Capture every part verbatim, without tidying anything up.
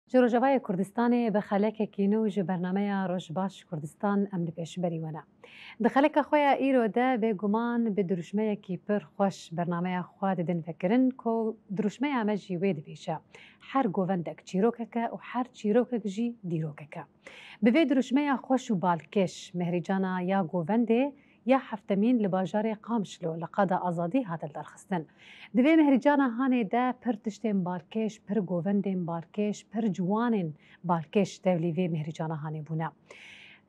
Ji Rojavayê Kurdistanê bi xelekekî nû ji bernameya Roj Baş Kurdistan em li pêşberî we ne. Di xeleka xwe ya îro de bêguman bi dirûşmeyekî pir xweş bernameya xwe didin vekirin ku dirûşmeya me jî wê dibêje, her govendek çîrokek e û her çîrokek jî dîrokek e. Bi vê dirûşmeya xweş û balkêş, mehrîcana ya govendê ya heftemîn li bajarê Qamişlo li Qada Azadî hate lidarxistin. Di vê mehrîcana hanê de pir tiştên balkêş, pir govendên balkêş, pir ciwanên balkêş tevlî vê mehrîcana hanê bûne.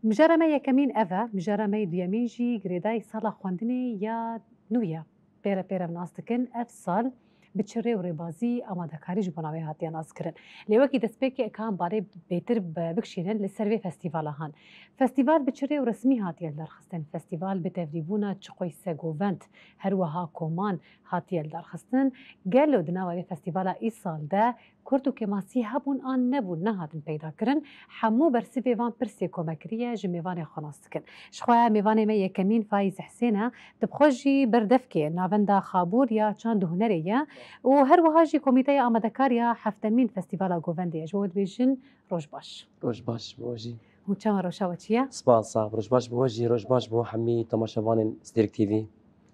Mijara me yekemîn ev e, mijara me yê duyemîn jî girêdayî sala xwendinê ya nû ye. Pêre pêre em nas dikin, ev sal bi çi rê û rêbazî amadekarî ji bona wê hatiye naskirin. Lê wekî destpêkê, ka em balê bêtir bi-, bikişînin li ser vê festîvala han. Festîval bi çi rê û resmî hatiye lidarxistin? Festîval bi tevlîbûna çiqoyî sê govend, her wiha koman hatiye lidarxistin. Gelo di nava vê festîvala îsal de Kurd û kêmasî hebûn an nebûn, nehatin peyda kirin? Hemû bersivê van pirsê ku me kiriye ji mêvanê xwe nas dikin. Ji xwe mêvanê me yekemîn Faiz Husên e. Tu bi xwe jî ber devkê navenda Xabûr ya çand û hunerê ye û her wiha jî komîteya amadekar ya heftemîn Festîvala Govendê ye. Ji bo we dibêjin roj baş. Roj baş bo we jî. Hûn çawa, rewşa we çi ye? Spas, sax, roj baş bo we jî, roj baş bo hemî temaşevanên Stêrk T V.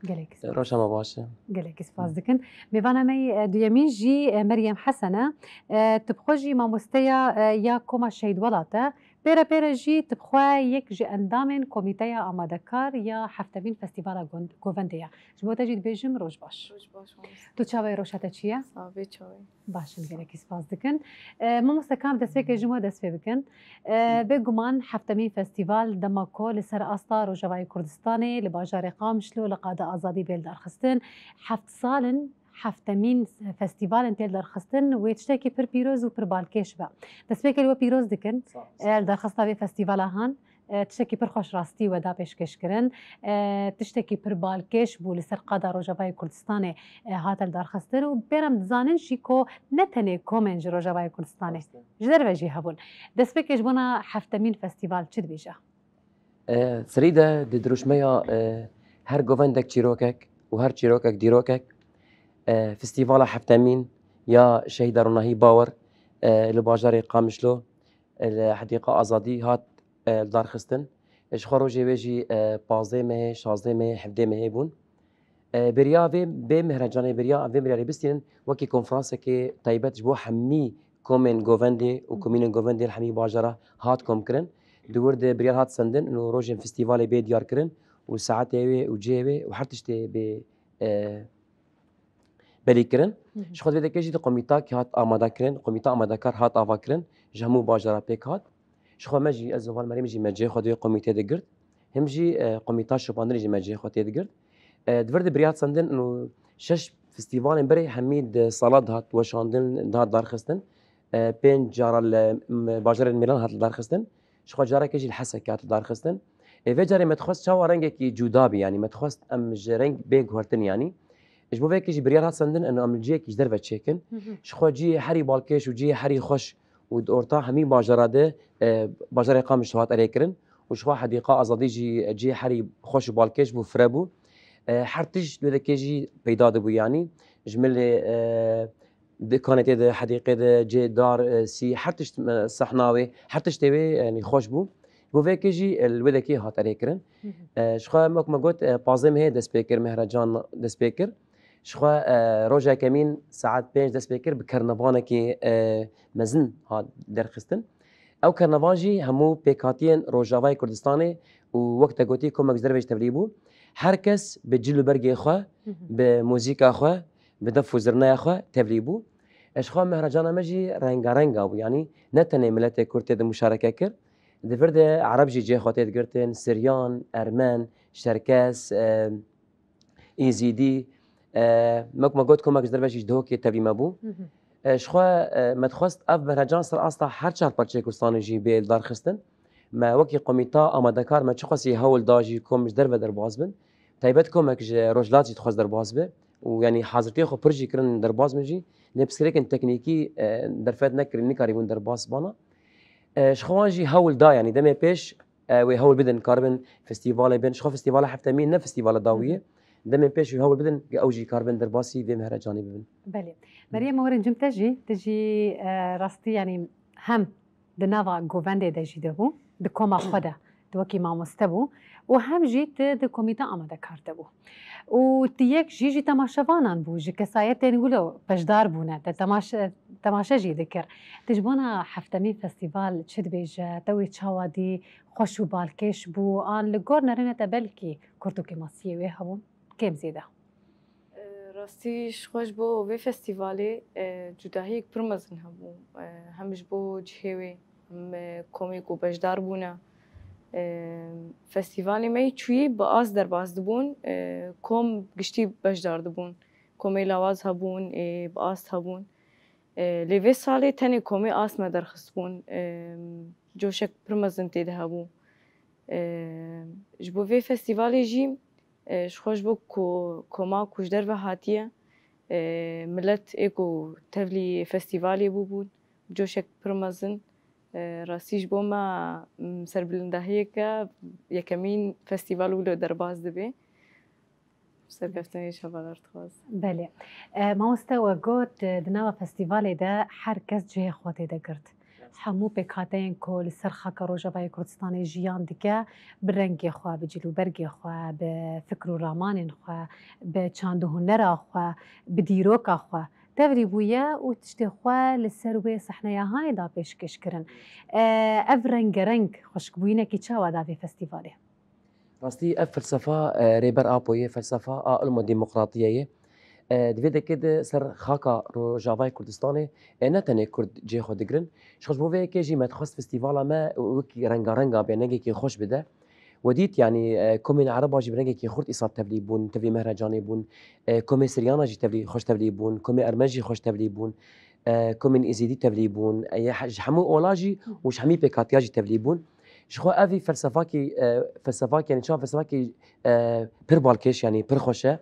Gelek spas. Rewşa me baş e. Gelekî spas dikin. Mêvana me yê, e, duyemîn jî, e, Meryem Hesen e. E, tu bi xwe jî mamosteya, e, ya Koma Şehîd Welat e. Pêre pêre jî tu bi xwe yek ji endamên Komîteya Amadekar ya heftemîn Festîvala Gon-, Govendê ye. Ji bo te jî dibêjim roj baş. Roj baş, mamoste. Tu çawa yî, rewşa te çi ye? Sax bî, çawa yî? Baş in, gelekî spas dikin. E, mamoste, ka em destpêkê ji we dest pê bikin. E, bêguman heftemîn festîval dema ku li ser asta Rojavayê Kurdistanê li bajarê Qamişlo li Qada Azadî bê lidarxistin. Heft sal in, heftemîn festîval in tê lidarxistin, wê tiştekî pir pîroz û pir balkêş be. Destpêkê li we pîroz dikin. Sağ ol. E, li darxista vê festîvala han, e, tiştekî pir xweş rastî we da pêşkêş kirin. E, tiştekî pir balkêş bû li ser qada Rojavayê Kurdistanê, e, hate lidarxistin û pêre em dizanin jî ku ne tenê komên ji Rojavayê Kurdistanê, rast e, ji derve jî hebûn. Destpêkê ji bona heftemîn festîval çi dibêje? E, serî de di dirûşmeya, e, her govendek çîrokek û her çîrokek dîrokek, e, festîvala heftemîn ya Şehîda Ronahî Bawer, e, li bajarê Qamişlo, e, li Hedîqa Azadî hat, e, lidarxistin. E, ji xwe rojê wê jî, e, pazdeh mehê, şazdeh mehê, hevdeh mehê bûn. E, beriya vê, vê mehrecanê, beriya vê miryarê bistînin, wekî konferansekê taybet ji bo hemî komên govendê û komînên govendê li hemî bajara hat komkirin. Di wir de biryar hat sendin û rojên festîvalê bê diyar kirin û saetê wê û cihê wê û her tiştê bê, e, belî kirin. Hı hı. Ji xwe di vê dekê jî di komîtakî hat amade kirin, komîta amadekar hat ava kirin, ji hemû bajara pêk hat. Ji xwe me jî, ez û Van Merîm jî me cihê xwe di wê komîtê de girt. Him jî, e, komîta şopandinê jî me cihê xwe tê digirt. E, di vir de biryar sendin û şeş festîvalên berê hemî di sala dihat weşandin, dihat darxistin. E, pênc cara li, m, bajarên Mêlan hat darxistin. Ji xwe carekê jî li Hesekê hat darxistin. Ê vê carê me dixwest çawa rengekî cuda bî, yanî me dixwest em ji reng bê guhertin yanî. Ji bo vê yekê jî biryar hat sendin, em, em li cihekî ji derve çêkin. Hı hı. Ji xwe cihê herî balkêş û cihê herî xweş û di orta hemî bajara de, e, bajarê Qamişlo hat erê kirin. Û ji xwe Hedîqa Azadî jî cihê herî xweş û balkêş bû, fire bû. E, her tişt wê dekê jî peyda dibû yanî. Ji milê, e, dikanê tê de, hedîqê de, cê dar, e, sî, her tişt, e, sehna wê, her tiştê wê, e, yanî xweş bû. Bo vê yekê jî, e, li wê dekê hat erê kirin. Hı hı. E, ji xwe wek me got, e, pazdeh mehê dest pê kir, mehrecan dest pê kir. Ji xwe, e, roja yekemîn saet pênc dest pê kir, bi kernevanekê, e, mezin hat derxistin. Ew kernevan jî hemû pêkhatiyên Rojavayê Kurdistanê û wek te gotî komek ji derve jî tevlî bû. Her kes bi cil û bergê xwe, hı hı, bi muzîka xwe, bi def û zirneya xwe tevlî bû. E, ji xwe mehrecana me jî rengareng bû. Yanî ne tenê miletê Kurd tê de muşareke kir. Di vir de Ereb jî cihê xwe tê digirtin, Siryan, Ermen, Şerkes, e, Êzîdî, e, wek me got, komek ji derve jî ji Dihokê tevî me bû. Hı hı. E, ji xwe, e, me dixwest ev mehrecan ser asta her çar parçeyê Kurdistanê jî bê lidarxistin. Me wekî komîta amadekar me çiqasî hewl da jî kom ji derve derbas bin. Taybet komek ji Rojhilat jî dixwest derbas be. Û yanî hazirtiyê xwe pir jî kirin derbas bin jî. Lê pirsgirêkên teknîkî, e, derfet nekirin, nikarîbûn derbas bana. E, ji xwe wan jî hewl da, yanî demê pêş, e, wê hewl bidin, karibin festîvalê bin. Ji xwe festîvala heftemîn ne festîvala dawî ye. Hı hı. Demê pêş wê hewl bidin, ew jî karibin derbasî vê mehrecanê bibin. Belê. Meryem, werin cim te jî, tu jî, e, rastî, yanî Hem di nava govendê de jî de bû, di koma xwe de, di wekî mamoste bû û hem jî tu di komîte amadekar de bû. Û tu yek jî ji temaşevanan bû, ji kesayetên wilo beşdar bûne, te temaşe, temaşe jî dikir. Tu ji bona heftemîn festîval çi dibêje, te wê çawa dî, xweş û balkêş bû, an li gor nerêne te belkî kurt û kêmasiyê wê hebûn? Kêm zêde. E, rastî ji xwe ji bo vê festîvalê, e, cudahiyek pir mezin hebû. E, hem ji bo cihê wê, hem, e, komê ku beşdar bûne. E, festîvalê me yê çûyî bi ast derbas dibûn, e, kom giştî beşdar dibûn. Komê lawaz hebûn, ê bi ast hebûn. E, lê vê salê tenê komê ast me derxistibûn. E, coşek pir mezin tê de hebû. E, ji bo vê festîvalê jî, e, ji xwe ji bo ku koma ku ji derve hatiye, e, milet ê ku tevlî festîvalê bûbûn, coşek pir mezin. E, rastî ji bo me, m, serbilindahiyeke yekemîn festîval wilo derbas dibe. Serkeftinê ji hevalar dixwazim. Belê. E, mamoste we got, e, di nava festîvalê de her kes cihê xwe tê de girt. Hemû pêkhateyên ku li ser xaka Rojavayê Kurdistanê jiyan dike, bi rengê xwe, bi cilûbergê xwe, bi fikr û ramanên xwe, bi çand û hunera xwe, bi dîroka xwe tevlî bûye û tiştê xwe li ser wê sehneya hanê da pêşkêş kirin. E, ev rengereng xweşikbûyînekî çawa da vê festîvalê? Rastî ev felsefa, e, Rêber Apo ye, felsefa a ilm û demokratiyê ye. E, di vê dekê de ser xaka Rojavayê Kurdistanê, e, ne tenê Kurd cihê xwe digirin. Ji xwe ji bo vê yekê jî me dixwest festîvala me wekî rengarenga be, rengekî xweş bide. We dît, yanî, e, komên Ereba jî bi rengekî xurt îsal tevlî bûn, tevlî Mehrecanê bûn. E, komê Siryana jî tevlî, xweş tevlî bûn, komê Ermen jî xweş tevlî bûn. E, komên Êzîdî tevlî bûn. E, he-, ji hemû ola jî û ji hemî pêkhatiya jî tevlî bûn. Ji xwe evî felsefakî, e, felsefakî, yanî çawa felsefakî, e, pir balkêş, yanî pir xweş e.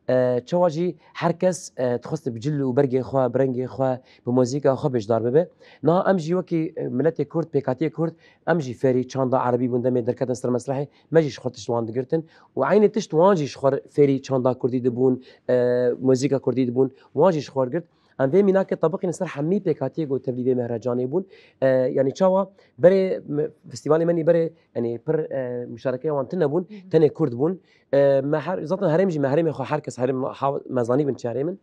E, çawa jî her kes, e, dixwest bi cil û bergê xwe, bi rengê xwe, bi muzîka xwe beşdar bibe. Niha em jî wekî, e, miletê Kurd, pêkhatiyê Kurd, em jî fêrî çanda erebî bûn demê derketin ser mesrehê, me jî ji xwe tişt wan digirtin. Û eynî tişt wan jî ji xwe fêrî çanda kurdî dibûn, e, muzîka kurdî dibûn, wan jî ji xwe girt. Em vê mînakê tebiqînin ser hemî pêkhatiyê ku tevlî vê mehrecanê bûn. E, yanî çawa? Berê me, festîvalê me nî berê, yanî pir, e, muşarekeya wan tune bûn, Hı hı. tenê Kurd bûn. E, me her, zaten herêm jî me herêmê xwe her kes herêm ha-, me zanî bin çi herêm in.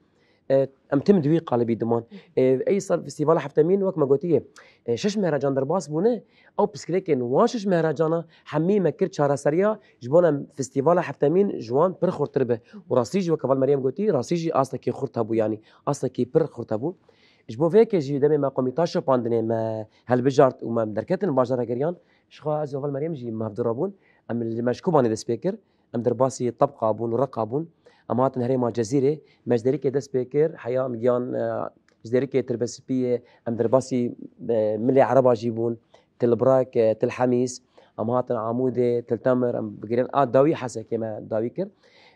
E, em tim di wî qalibî diman. Hı hı. E, ey sal festîvala heftemîn wek me gotiye, e, şeş mehrecan derbas bûne, ew pirsgirêkên wan şeş mehracana hemî me kir çareseriya, ji bona festîvala heftemîn ji wan pir xurtir be. Û rastî jî weke val Meryem gotî, rastî jî astekî xurt hebû, yanî astekî pir xurt hebû. Ji bo vê yekê jî demê me komîta şopandinê me helbijart û me derketin bajara Giryan. Ji xwe ez û val Meryem jî me hevdû re bûn. Em li me ji Kobanê dest pê kir. Em derbasî Tebqa bûn û Reqa bûn. Em hatin herêma Cezîrê. Me ji Dêrikê dest pê kir. Heya em giyan, e, ji Dêrikê Tirbespiyê. Em derbasî, e, Milê Ereba jî bûn. Til Brak, e, Til Hemîs. Em hatin Amûdê, Til Temir. Em bi Giryan a dawî Hesekê me dawî kir.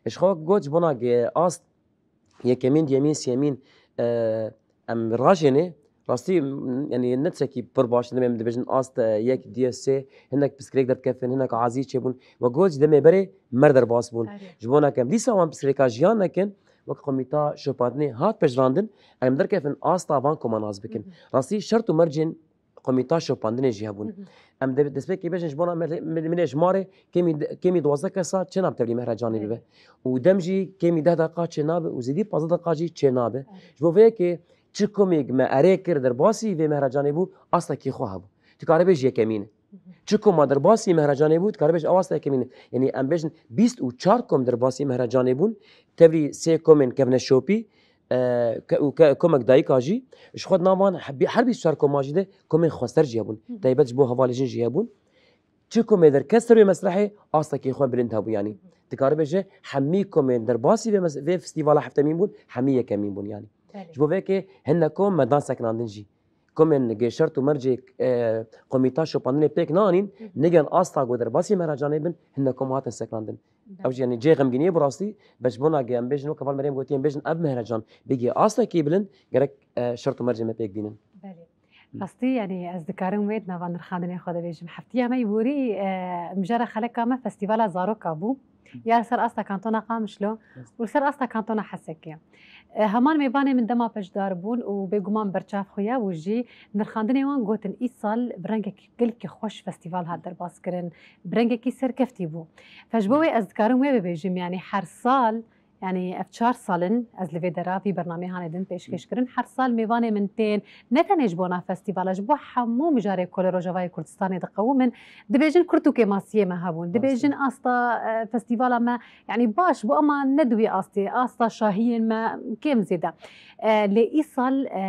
Ji xwe got ji bona ge ast yekemîn, duyemîn, siyemîn, e, em rajênê. Rastî, m-, yanî ne tiştekî pir baş, demê em dibêjin ast, e, yek, duyê, sê, hinek pirsgirêk derdikevin, hinek azî çêbûn. We got ji demê berê mer derbas bûn. Erê. Ji bona ke em dîsa wan pirsgirêka jiyan nekin, wek komîta şopandinê hat pejirandin, em derkevin asta van koma nas bikin. Hı hı. Rastî şert û mercên komîta şopandinê jî hebûn. Hı hı. Em de destpêkê bêjin ji bona me, me, milê ji marê kêmî, kêmî duwazdeh kesa çênabe tevlî mehrecanê Evet. bibe. Û dem jî kêmî deh deqa çênabe û zêdî pazdeh deqa jî çênabe. Evet. Ji bo vê yekê çi komêk me erê kir derbasî vê mehrecanê bû, astekî xwe hebû. Tu karibêj yekemîn e. Hı hı. Çi koma derbasî mehrecanê bû, tu karibêj ew asta yekemîn e. Yanî em bêjin bîst û çar kom derbasî mehrecanê bûn, tevlî sê komên kevne şopî, e, ke-, û ke-, komek dayika jî, ji xwe di nav wan he-, her bîst û çar koma jî de komên xwester jî hebûn. Hı hı. Taybet ji bo hevalê jin jî hebûn. Çi komê derket ser wê mesrehê, astekî xwe bilind hebû yanî. Hı hı. Dikare bêje, hemî komên derbasî vê mes-, vê festîvala heftemîn bûn, hemî yekemîn bûn yanî. Belê. Ji bo vê yekê hinde kom me dan sekinandin jî. Komên ge şert û mercê, e, komîta şopandinê pêk nanîn, Hı hı. nêgên asta ku derbasî mehrecanê bin, hinde kom hatin sekinandin. Belê. Ew jî, yanî, cihê xemgîniyê bi rastî, be ji bona ge em bêjin, weke val Meryem gotiye, em bêjin ev mehrecan bigihê astekî bilind, gerek, e, şert û mercê me pêk bînin. Belê. Rastî, yanî ez dikarim wê di nava nirxandinê xwe de bêjim. Heftiya me yî borî, e, mijara xeleka me Festîvala Zaroka bû. Ya li ser asta kantona Qamişlo û li ser asta kantona Hesekê. E, heman mêvanê min dema beşdar bûn û bêguman berçav xuya bû jî, nirxandinê wan gotin îsal bi rengekî gelkî xweş festîval hat derbas kirin, bi rengekî serkeftî bû. Fe ji bo wê ez dikarim wê bibêjim, yanî her sal, yanî ev çar sal in ez li vê dera vî bernameyê hanê din pêşkêş kirin. Her sal mêvanê min tên, ne tenê ji bona festîvala, ji bo hemû mijarê ku li Rojavayê Kurdistanê diqewimin, dibêjin kurt û kêmasiyê me hebûn. Dibêjin asta, e, festîvala me, yanî baş bû, ema ne di wî astê, asta şahiyên me kêm zêde. E, lê îsal, e,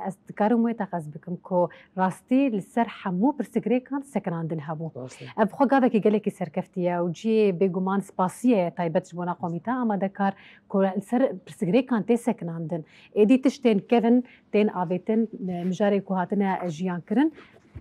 ez dikarim wê teqez bikim ku rastî li ser hemû pirsgirêkan sekinandin hebû. Rastî. Ev xwe gavekî gelekî serkeftî ye û cihê bêguman spasiyê ye taybet ji bona komîta amadekar ku li ser pirsgirêkan tê sekinandin. Êdî tiştên kevin tên avêtin, e, mijarê ku hatine jiyan kirin,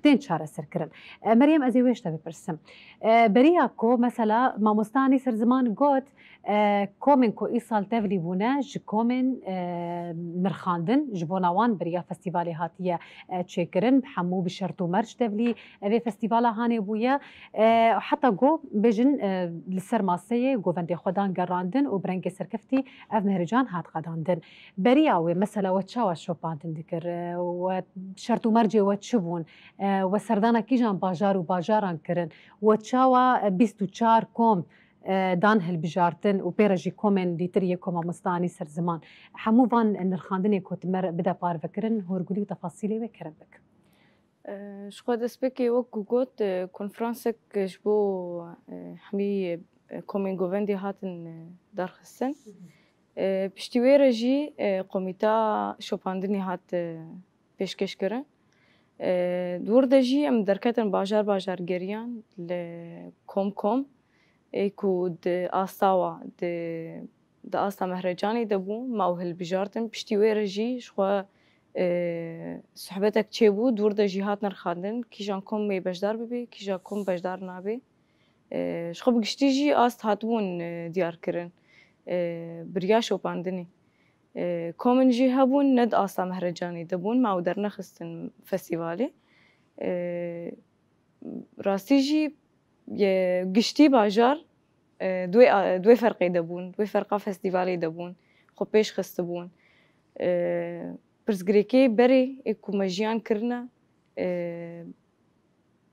tên çareser kirin. E, Meryem, ez ê wê ji te bipirsim. E, beriya ku mesela mamosta Anî Serziman got, e, komên ku îsal tevlî bûne, ji komên, e, nirxandin, ji bona wan beriya festîvalê hatiye, e, çêkirin, hemû bi şert û merc tevlî, e, vê festîvala hanê bûye. E, heta ku bêjin, e, li ser maseyê govendê xwe dan gerandin û bi rengê serkeftî ev mehrican hat qedandin. Beriya wê, mesela we çawa şopandin dikir, e, we şert û mercê we çi bûn, e, we serdana kîjan bajar û bajaran kirin, we çawa, e, bîst û çar kom, e, dan hilbijartin û pê re jî komên dîtir yê ku mamosta Anî Serziman. Hemû van nirxandinê ku tu me re bide parvekirin, hûrgulî û tefasîlê wê kerem bik. E, ji xwe destpêkê wek ku got, e, konferansek ji bo, e, hemî, e, komên govendê hatin, e, darxistin. E, piştî wê re jî, e, komîta şopandinê hat, e, pêşkêş kirin. E, di wir de jî em derketin bajar bajar geriyan li kom kom, ê ku di asta wa, di, di asta mehrecanê de bû, ma ew hilbijartin. Piştî wê re jî ji xwe, e, sohbetek çêbû, di wir de jî hat nirxandin, kîjan kom wê beşdar bibe, kîja kom beşdar nabe. E, ji xwe bi giştî jî ast hatibûn, e, diyar kirin, e, bi riya şopandinê. E, komên jî hebûn, ne di asta mehrecanê de bûn, ma ew dernexistin festîvalê. E, rastî jî, e, giştî bajar, e, di wê a-, di wê ferqê de bûn, di wê ferqa festîvalê de bûn, xwe pêş xistibûn. E, pirsgirêkê berê ê ku me jiyan kirine, e,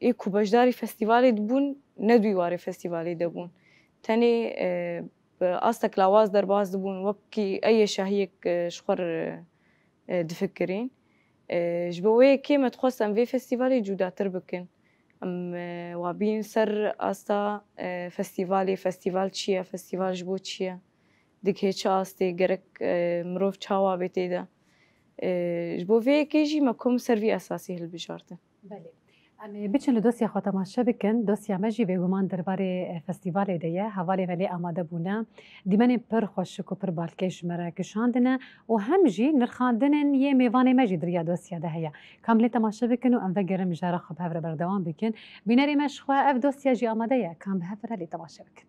ê ku beşdarî festîvalê dibûn, ne di wî warê festîvalê de bûn. Tenê, e, bi astek lawaz derbas dibûn, wekî ey yê şahiyek, e, ji xwe re, e, difikirîn. E, ji bo wê yekê me dixwest em vê festîvalê cudatir bikin. Em, e, wa bînin ser asta, e, festîvalê, festîval çi ye, festîval ji bo çi ye? Digihê çi astê, gerek, e, mirov çawa bê tê de? E, ji bo vê yekê jî me kom ser vî esasî hilbijartin. Belê. Em ê biçin li dosya xwe temaşe bikin. Dosya me jî bêguman derbarê, e, festîvalê de ye. Hevalê me lê amade bûne. Dîmenên pir xweşik û pir balkêş ji me re kişandine û hem jî nirxandinên yê mêvanê me jî di riya dosya de heye. Ka em lê temaşe bikin û em vegerin mijara xwe bi hev re berdewam bikin. Bînerê me ji xwe ev dosya jî amade ye. Ka em bi hev re lê temaşe bikin.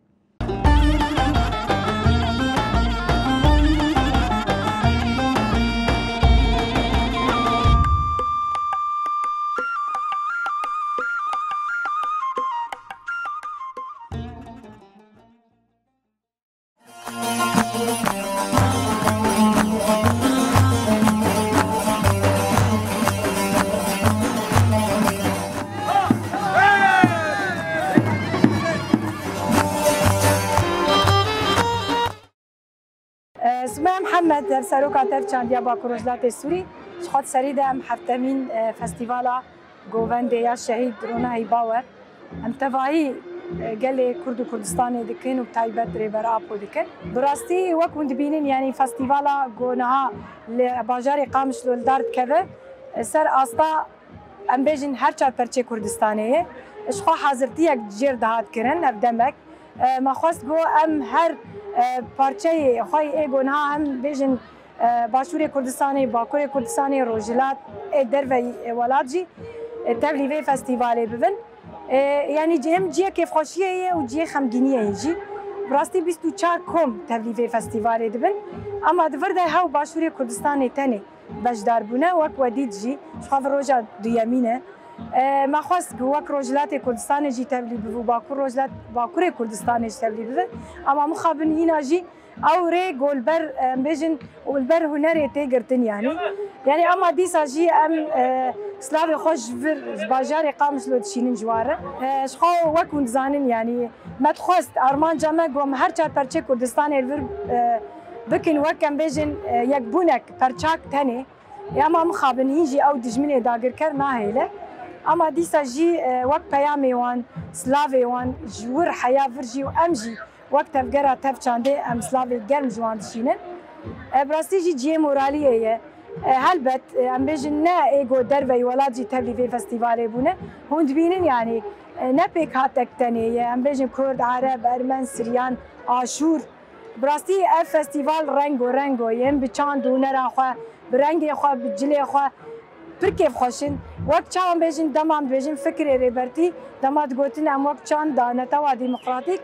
Sumaya Mihemed, Hevseroka Tev Çandiya Bakur Rojhilatê Sûrî, ji xwe di serî de em heftemîn, e, festîvala Govendê ya Şehîd Ronahî Bawer. Em tevahî, e, gelê Kurd û Kurdistanê dikin û bi taybet Rêber Apo dikin. Bi rastî wek hûn dibînin, yanî festîvala ku niha li bajarê Qamişlo li dar dikeve, e, ser asta, em bêjin, her çar perçê Kurdistanê ye. Ji xwe hazirtiyek jêr dihat kirin ev demek. E, me xwest ku em her, e, parçeyê xwe yê ku niha em bêjin, e, Başûrê Kurdistanê, Bakurê Kurdistanê, Rojhilat, ê derve, e, welat jî, e, tevlî vê festîvalê bibin. E, yanî cih-, hem cihê kêfxweşiyê ye û cihê xemgîniyê ye jî. Bi rastî bîst û çar kom tevlî vê festîvalê dibin. Ama di vir de hew Başûrê Kurdistanê tenê Beşdar bûne, wek we dît jî, ji xwe vir roja duyemîn e. E, me xwest ku wek Rojhilatê Kurdistanê jî tevlî bibe û Bakur Rojhilat, Bakurê Kurdistanê jî tevlî bibe. Ama mixabin hîna jî ew rê ku li ber, em bêjin, û li ber hunerê tê girtin yanî. Yanî ama dîsa jî em, e, slavê xwe ji vir, ji bajarê Qamişlo dişînin ji wan re. E, ji xwe wek hûn dizanin yanî me dixwest, armanca me ku em her çar perçê Kurdistanê li vir, e, bikin wek em bêjin, e, yekbûnek, perçak tenê. Ê, ema mixabin hîn jî ew dijminê dagirker nahêle. Ema dîsa jî, e, wek peyamê wan, silavê wan ji wir heya vir jî û em jî wek tevgera tev çandê em silavê germ ji wan dişînin. E, bi rastî jî cihê moraliyê ye. E, helbet, e, em bêjin ne ê ku derveyî welat jî tevlî vê festîvalê bûne. Hûn dibînin yanî, e, ne pêkhatek tenê ye. Em bêjin Kurd, Ereb, Ermen, Siryan, Aşûr. Bi rastî ev festîval rengo rengo yên, bi çand û hunera xwe, bi rengê xwe, bi cilê xwe pir kêfxweş in. Wek çawa em bêjin, dema em dibêjin fikirê Rêbertî, dema digotin em wek çanda netewa demokratîk,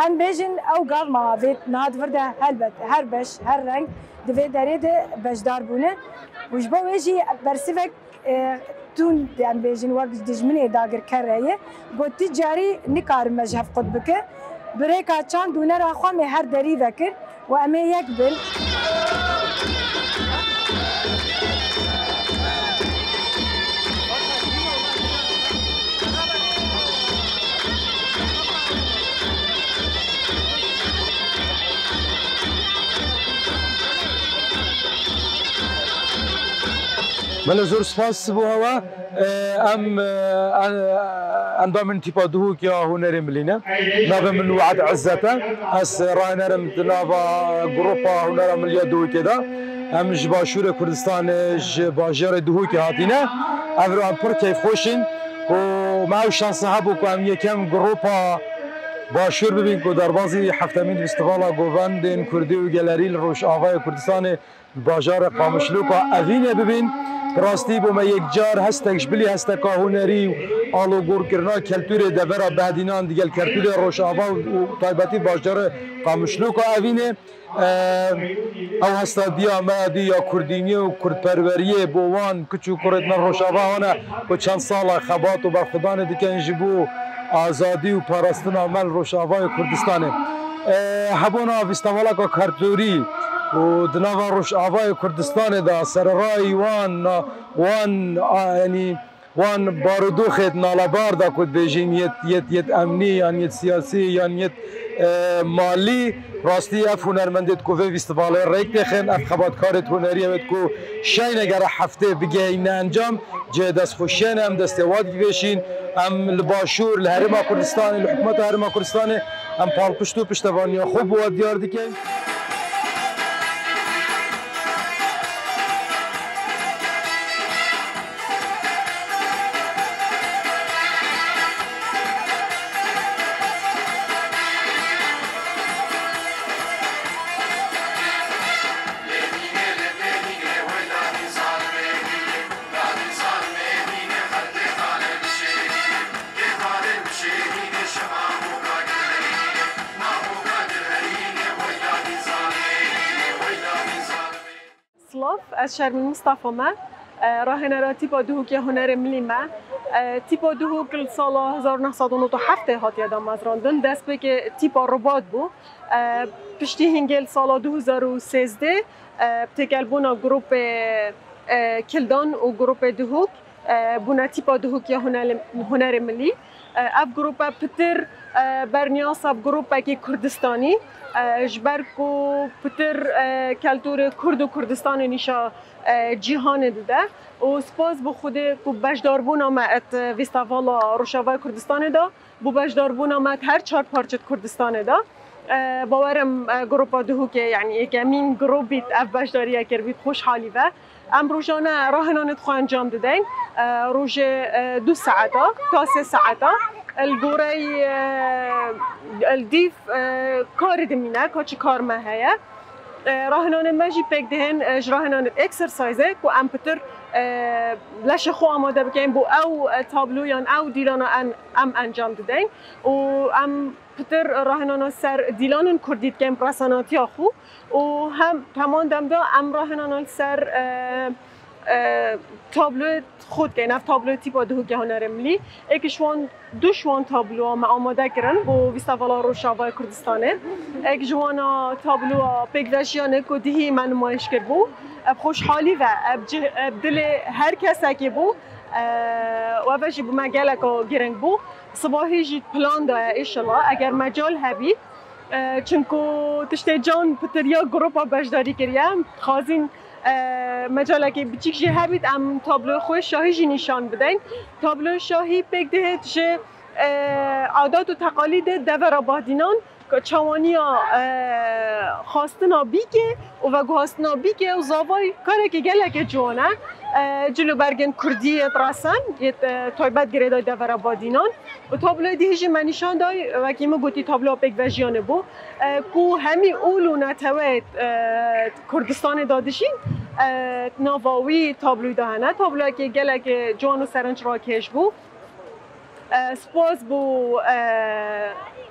em bêjin ew gav ma vê niha di vir de helbet her beş, her reng di vê derê de beşdar bûne. Û ji bo wê jî bersivek e, tund, em bêjin, wek dijminê dagirker heye. Got, ti carî nikarim me ji hev qut bike. Bi rêka çand û hunera xwe me her derî vekir û em ê yek bin. Belê, zor spas bo hewa. Em, endamên tîpa Duhok ya Hunerê Milî ne. Navê min We'd Izzet e. Ez rahinerim di nava grupa Hunera Milî ya Duhokê de. Em ji Başûrê Kurdistanê, ji bajarê Duhokê hatîne. Ev ro em pir keyfxweş in ku me ew şansa hebû ku em yekem grupa Başûr bibîn ku derbazî heftemîn Festîvala Govendên Kurdî û Gelerî li Rojavayê Kurdistanê bajarê Qamişloka Evînê bibîn. Bi rastî bo me yekcar hestek ji bilî hesteka hunerî û alogorkirina keltûrê devera Behdînan digel keltûrê Rojava û taybetî bajarê Qamişloka Evînê. Ew hesta diya me ya dî ya kurdîniyê û kurdperweriyê bo wan kiç û kurêt me Rojava hane ku çend sala xebat û berxwedanê dikin ji bo azadî û parastina me li Rojavayê Kurdistanê. E, hebûna festîvaleka keltûrî û di nava Rojavayê Kurdistanê de sererayî wan, wan, a, yanî wan barodoxêt nalebar da ku dibêjin yêt, yêt, yêt emnî yan yêt siyasî yan yêt, e, malî. Rastî ev hunermendêt ku vê festîvalê rêk dixin, ev xebatkarêt hunerî ew êt ku şayne gere heftê bigihîne encam. Cihê destxweşiyê ne, em destê wan dikivêşîn. Em li Başûr, li Herêma Kurdistanê, li Hikûmeta Herêma Kurdistanê em palpişt û piştevaniya xwe bi we diyar dikin. Silav, ez Şermîn Mistefa me, e, rahênera Tîpa Duhok ya Hunerê Milî me. E, Tîpa Duhok li sala hezar û neh sed û nod û heftê hatiye damezrandin, destpêkê tîpa Rubat bû. E, piştî hingê li sala du hezar û sêzdeh, e, bi têkelbûna grûpê, e, Kildan û grûpê Duhok, e, bûne tîpa Duhok ya Hunerê, Hunerê Milî. E, ev grûpe pitir, e, berniyasa bi grûpekî Kurdistanî, e, ji ber ku pitir, e, keltûrê Kurd û Kurdistanê nîşa, e, cîhanê dide. Û spas bi Xwedê ku beşdarbûna me et Festîvala Rojavayê Kurdistanê de. Bo beşdarbûna me her çar parçet Kurdistanê de. E, bawerim, e, grupa Duhokê, yanî yekemîn grûp bît, ev beşdariye kiribît, xweşhalî ve. Em rojane rahênanêt xwe encam didin. E, rojê, e, du saeta, ta sê saeta. Li goreyî, e, li dîv, e, karê dimîne, ka çi kar me heye. E, rahinanên me jî pêk dihên, e, ji rahinanên exercise ku em pitir, e, leşê xwe amade bikeyin bo ew, e, tablo yan ew dîlana en-, em encam dideyin û em pitir rahinana ser dîlanên kurdî dikeyin bi resenatiya xwe û hem heman dem de em rahinana li ser, e, e, tabloyê xwe dikeyin. Ev tabloyê tîpa duhokê hunerê milî. Êk ji wan, du ji wan tabloya me amade kirin bo Festîvala Rojavayê Kurdistanê. Êk ji wana tabloya pêkvejiyanê ku dihî me nimayiş kiribû. Ev xweşhalî ve, ev cih-, ev dilê her kesekê bû. E, û ev jî bo me geleka girîng bû. Sibahî jî plan de ye, înşallah, eger mecal hebî. E, çinku tiştê can pitir ya grupa beşdarî kiriye. Dixwazîn, e, mecalekê biçîk jî hebît, em tabloyê xwe şahî jî nîşan bideyn. Tabloyê şahî pêk dihêt ji, e, adat û teqalîdê devera Badînan, çawaniya, e, xwastina bîkê û veguhastina bîkê û zavay karekî gelekê ciwan e. E, cil û bergên kurdî yê resen, yê, e, taybet girêdayî devera Badînan. Û tabloyê dihî jî me nîşan day, wekî min gotî tabloya pêkvejiyanê bû, e, ku hemî ol û neteweyê, e, Kurdistanê de dijîn, e, nava wî tabloyî de hene. Tabloyekê gelekê ciwan û serenc rakêş bû. E, spas bo, e,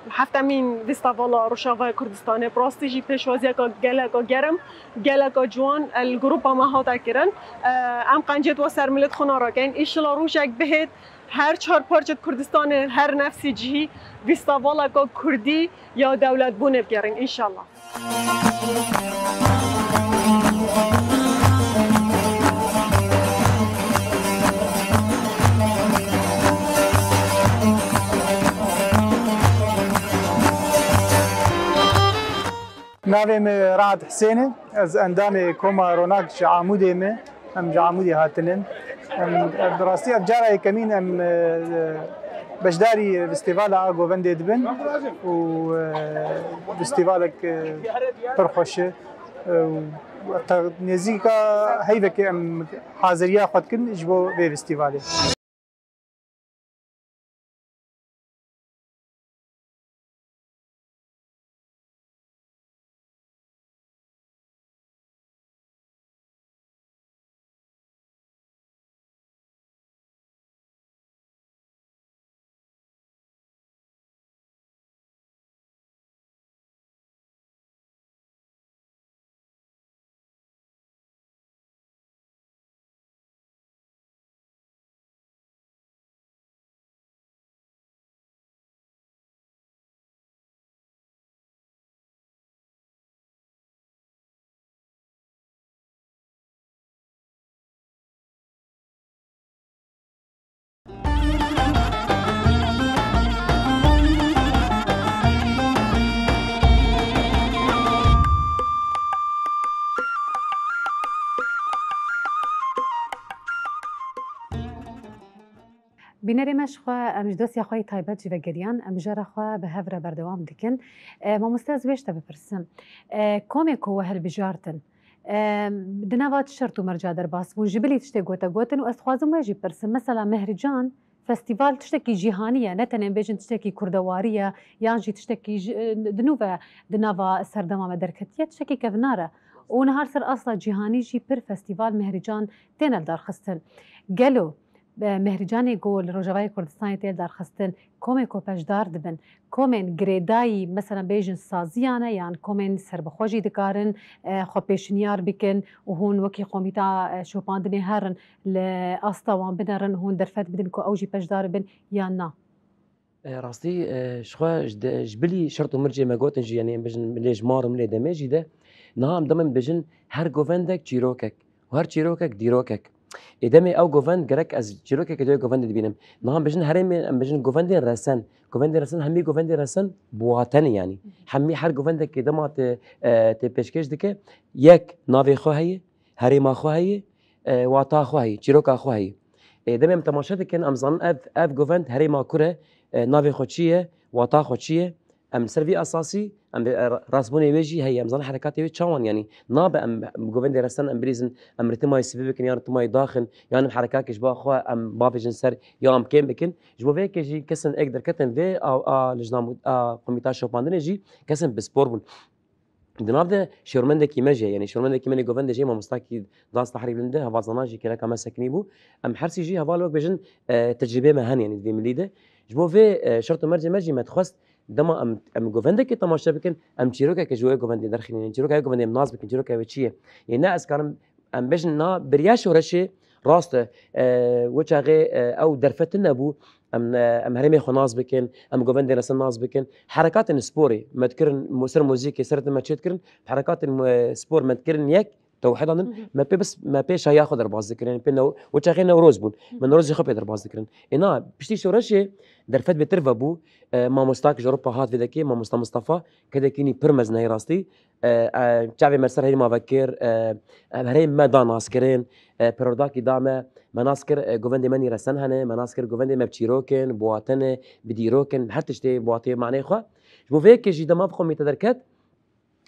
heftemîn Festîvala Rojavayê Kurdistanê, bi rastî jî pêşwaziyeka geleka germ, geleka ciwan, e, li grupa me hate kirin. E, em qenciyê we ser milêt xwe narakeyn. Înşallah rojek bihêt, her çar parçet Kurdistanê, her nefsî cihî festîvaleka kurdî ya dewletbûnê bigerin, înşallah. Navê min Rahat Husên e. Ez endamê Koma Ronak ji Amûdê me. Em ji Amûdê hatine. Em, em bi rastî ev cara yekemîn em, e, beşdarî festîvala A Govendê dibin û, e, festîvalek, e, pir xweş e. E, û te-, nêzîka heyvekê em haziriya xwe dikin ji bo vê festîvalê. Bînerê me ji xwe, em ji dosya xwe yê taybet jî vegeriyan, em jara xwe bi hev re berdewam dikin. E, mamoste, ez wê ji te bipirsim. E, komê ku we hilbijartin, e, di nava çi şert û merca derbas bûn? Ji bilî tiştê gote gotin û ez dixwazim wê jî bipirsim. Mesela Mehrican Festîval tiştekî cîhanî ye, ne tenê em bêjin tiştekî kurdewarî ye, yan jî tiştekî ji, e, di nû ve di nava serdema me derketiye, tiştekî kevnar e. Û niha li ser asla cîhanî jî pir festîval Mehrican têne lidarxistin. Gelo, e, Mehricanê ku li Rojavayê Kurdistanê tê lidarxistin, komê ku beşdar dibin, komên girêdayî, mesela bêjin saziyan e, yan komên serbixwe jî dikarin, e, xwe pêşniyar bikin û hûn wekî komîta, e, şopandinê herin li asta wan binerin, hûn derfet bidin ku ew jî beşdar bibin yan na? E, rastî, e, ji xwe ji de, ji bilî şert û mircê me gotin jî, yanî em bêjin milê ji mar û milê demê jî de, niha em dema em bêjin her govendek çîrokek û her çîrokek dîrokek. Ê demê ew govend gerek ez çîrokekê di wê govendê dibînim. Niha em bêjin herêmê, em bêjin govendên resen. Govendên resen hemî govendên resen bi wate ne yanî. Hemî her govendekê dema te, e, te pêşkêş dike, yek navê xwe heye, herêma xwe heye, e, wata xwe heye, çîroka xwe heye. E, demê em temaşe dikin, em zanin ev, ev govend herêma kur e, e, navê xwe çi ye, wata xwe çi ye. Em li ser vî esasî, em bi, e, rastbûnê wê jî heye, em zanin herekatê wê çawan, yanî nabe em govendê resen em bilîzin, em ritimayê sivî bikin, yan ritimayê daxin, yan em herekakê ji ba xwe em bavêjin ser, ya em kêm bikin. Ji bo vê yekê jî kesên êk derketin vê a, a lijna mû-, a komîta şopandinê jî kesên pispor bûn. Di nav de şêwirmendekî me jî, yanî şêwirmendekî me lê govendê jî mamostakî das Tahrî Bilind e, hevalzana jî kêleka me Sekinî bû. Em her sî jî heval wek bêjin, e, tecrîbê me hene, yanî di vê milî de. Ji bo vê, e, şert û mercê me jî me dixwest dema em, em govendekê temaşe bikin, em çîrokeke ji wê govendê derxînin. Yanî çîroka wê govendê em nas bikin, çîroka wê çi ye? Yê ne ez karim, em bêjin na biriya şoreşê rast e. E, wê çaxê, e, ew derfet tune bû. Em, e, em herêmê xwe nas bikin, em govendê resen nas bikin. Herekatên sporê me dikirin, mo-, ser muzîkê, ser me çê dikirin, herekatên, e, spor me dikirin yek, tewhid andin, Hı hı. me pê bis-, me pê şahiya xwe derbas dikirin, pê new-, wê çaxê Newroz bûn. Hı. Me Newrozê xwe pê derbas dikirin. Ê na, piştî şoreşê derfet bêtir vebû, e, mamostak ji Ewropa hat vê dekê, mamosta Mistefa, kedekî nî pir mezin heyî rastî. E, e, çavê me ser herêma vekir, e, e, herêm me da naskirin, e, perwerdakî da me, me nas kir, e, govendê me nî resen hene, me nas kir govendê me bi çîrok in, bi wate ne, bi dîrok in, her tiştê bi wateyê maneyê xwe. Ji bo vê yekê jî dema vê komîte derket,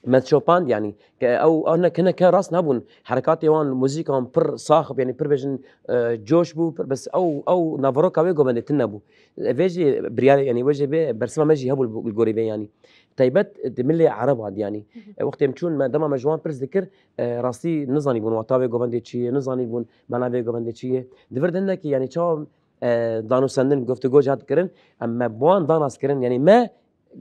me şopand, yanî, ke ew, ew hinek, hineke rast nebûn. Herekatê wan, muzîka wan pir sax, yanî pir bêjin, e, coş bû, pir, bes ew, ew naveroka wê govendê tune bû. E, vê jî biryar, yanî wê jî bê bersiva me jî hebû li gorî vê, yanî. Taybet di milê Ereba de, yanî. Hı hı. E, wextê em çûn, me, dema me ji wan pirs dikir, e, rastî nizanîbûn wata wê govendê çi ye, nizanîbûn mana vê govendê çi ye. Di vir de hinekî, yanî çawa, e, danûsendin, guftûgo jî hat kirin, em me bi wan da nas kirin, yanî me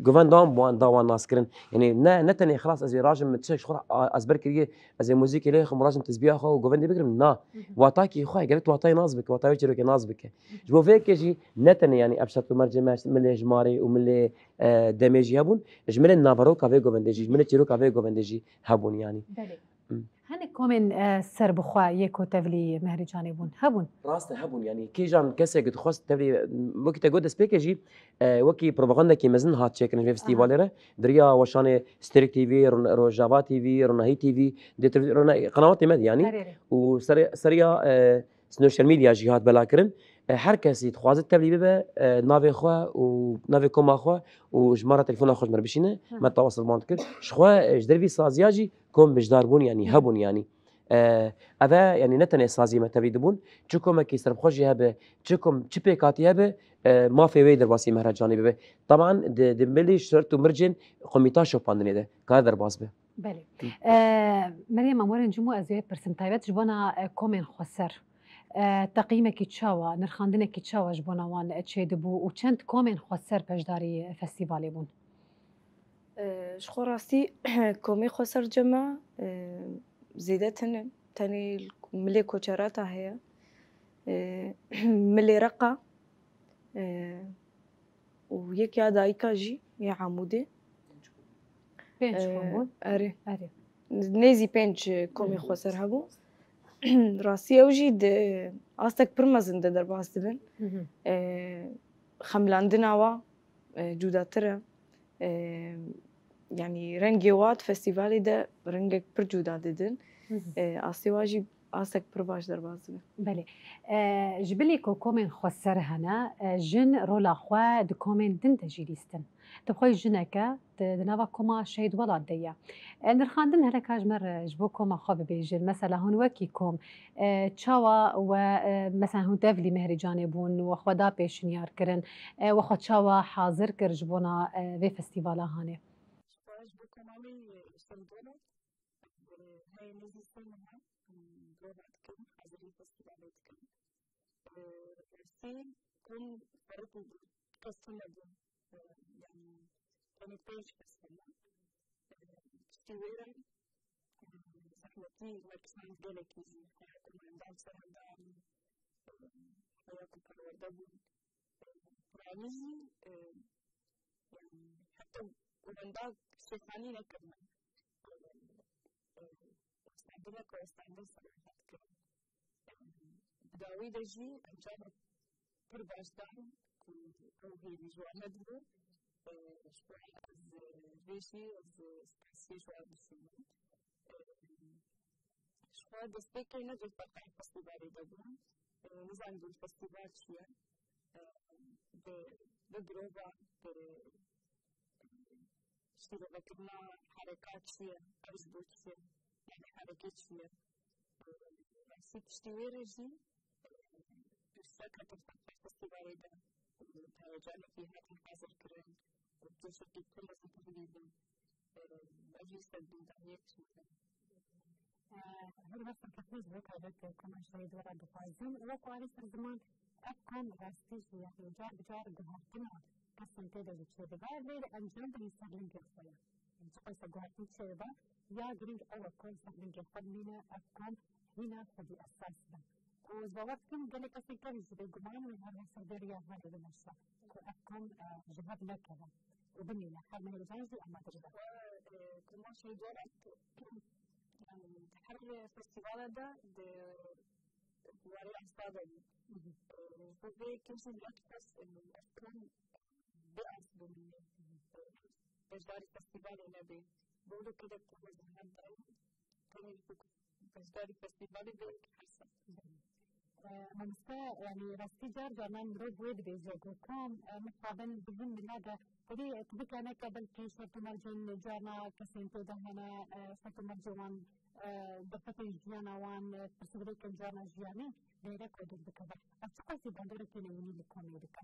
govenda wan bi wan da wan nas kirin. Yanî ne, ne tenê xilas ez ê rajim min tiştek ji xwe re a-, ezber kiriye, ez ê muzîkê lê xim rajim tizbiya xwe û govendê bigirim, na. Hı hı. Watakî xwe, gerek tu watayê nas bike, wata wê çîrokê nas bike. Hı hı. Ji bo vê yekê jî ne tenê, yanî ev şert û mercê me, milê Jimarê û milê, e, Demê jî hebûn, ji milê naveroka vê govendê jî, ji milê çîroka vê govendê jî hebûn, yanî. Belê. Hı. Hinek komên, e, serbixwe yê ku tevlî Mehrîcanê bûn, hebûn? Rast e, hebûn, yanî kîjan kesek dixwest tevlî, wekî te got destpêkê jî, e, wekî propagandekî mezin hat çêkirin ji vê Aha. festîvalê re. Di riya weşanê Stêrk T V, Ro-, Rojava T V, Ronahî T V, dê televiz-, Rona-, qenawatê me de, yanî. Erê, erê. Û ser-, seriya, e, social media jî hat belakirin. E, her kesî dixwaze tevlî bibe, e, navê xwe û navê koma xwe û jimara telefona xwe ji me re bişîne, Hı. me tewasıl wan dikir. Ji xwe, e, ji dervî saziya jî kom beşdar bûn, yanî Hı. hebûn, yanî. E, ev e, yanî ne tenê saziyê me tevlî dibûn, çi komekî serbixwe jî hebe, çi kom, çi pêkhatî hebe, e, mafê wê derbasî Mehrecanê bibe. Taban di, di milî şert û mircên komîta şopandinê de kare derbas be. Belê. Hı. E, Meryem, em werin cim û ez ê pirsim taybet ji bona, e, komên xweser. E, teqîmekî çawa, nirxandinekî çawa ji bona wan, e, çêdibû û çend komên xweser beşdarî festîvalê bûn? E, ji xwe rastî komê xweser cem e, e, zêde tune, tenê milê Koçerata heye. E, milê Reqa, e, û yek ya dayika jî yê Amûdê. Pênc E, kom bûn? Erê. Erê. Nêzî pênc komê Hı. xweser hebû. Rastî ew jî di astek pir mezin de derbas dibin. Hı hı. E, xemilandina wa, e, cudatir e. E, yanî rengê wa di festîvalê de rengek pir cuda didin. Hı hı. E, astê wa jî astek pir baş derbas dibe. Belê. E, ji bilî ku komên xweser hene, e, jin rola xwe di komên din de jî lîstin. Tu bi xwe jineke, tu di nava koma Şehîd Welat de ye. E, nirxandin here ka ji me re ji bo koma xwe bibêjin. Mesela hûn wekî kom, e, çawa we, e, mesela hûn tevlî Mehrîcanê bûn, we xwe da pêşinyar kirin, e, we xwe çawa hazir kir ji bona, e, vê festîvala hanê? Ji bo koma me, e, Şehîd Welat, e, heye nêzî sê mehe, e, prova dikin, hazirî festîvalê dikin. E, rastî kom ferq û kes tune bûn. E, yanî tenê pênc kes hebûn. E, piştî wê re, e, zehmetî me kişand gelekî jî, heye ku me endam ser endam, e, heye ku perwerde bûn. E, yanî jî, e, yanî heta wenda şêxanî nekirine. E, e, westandineke westandin selamet kirin. Di dawî de jî encama pir baş dan ku ew hêvî ji wan hebû. Ji wan ez vê jî ez spasiyê ji wan dişînim. Ji xwe destpêkê ne jî feqe festîvalê de bûm. Nizanibûm festîval çi ye. Bi, bi girova, bi Piştî vekirina hereka çi ye? Ev ji bo çi ye? Yanî hereke çi ye? Rastî piştî wê re jî, e, pirseke pir festîvalê de, e, heyecanekî hatin hazir kirin, e, coşekî pir mezin tevlî bû. e, meclîs de bî, daniyek çi. Her wexta kefin ji bo taybet koma şehîd we re dixwazim. Wek warî ser ziman, ev kom rastî jî, yanî car bi car guhertina kesên tê de jî çêdibe, lê li encam de jî ser lingê xwe ye. Çiqas guhertin çêdibe, ya girîng ew e ku ser lingê xwe bimîne, ev kom hîna xwedî esas be. Û ez bawer dikim gelek kesên kevî jî bêguman û her wexta vê riya herê bimeşe ku ev kom, e, ji hev nekeve û bimîne. Her mehê can jî amade dibe. Koma şehîd we re, yanî di her festîvala de di warê esta de bû. Ji bo vê yekê jî gelek kes, e, ev kom bê ast bimîne. Beşdarî festîvalê nebe. Bo wilo gelek kes ji hev dayin. Tenê ji bo ku beşdarî festîvalê bê wekî her sal. E, mamoste, yanî rastî car caran mirov wê dibêje ku kom, e, mixabin bi vin mila de, tevî, e, tu bike neke belkî şert û mercên carna kesên tê de hene, e, şert û mercên wan, e, derfetên jiyana wan, e, pirsgirêkên carna jiyanê, dêre ku dûr dikeve. Ev çiqasî banderekî newînî li komê dike?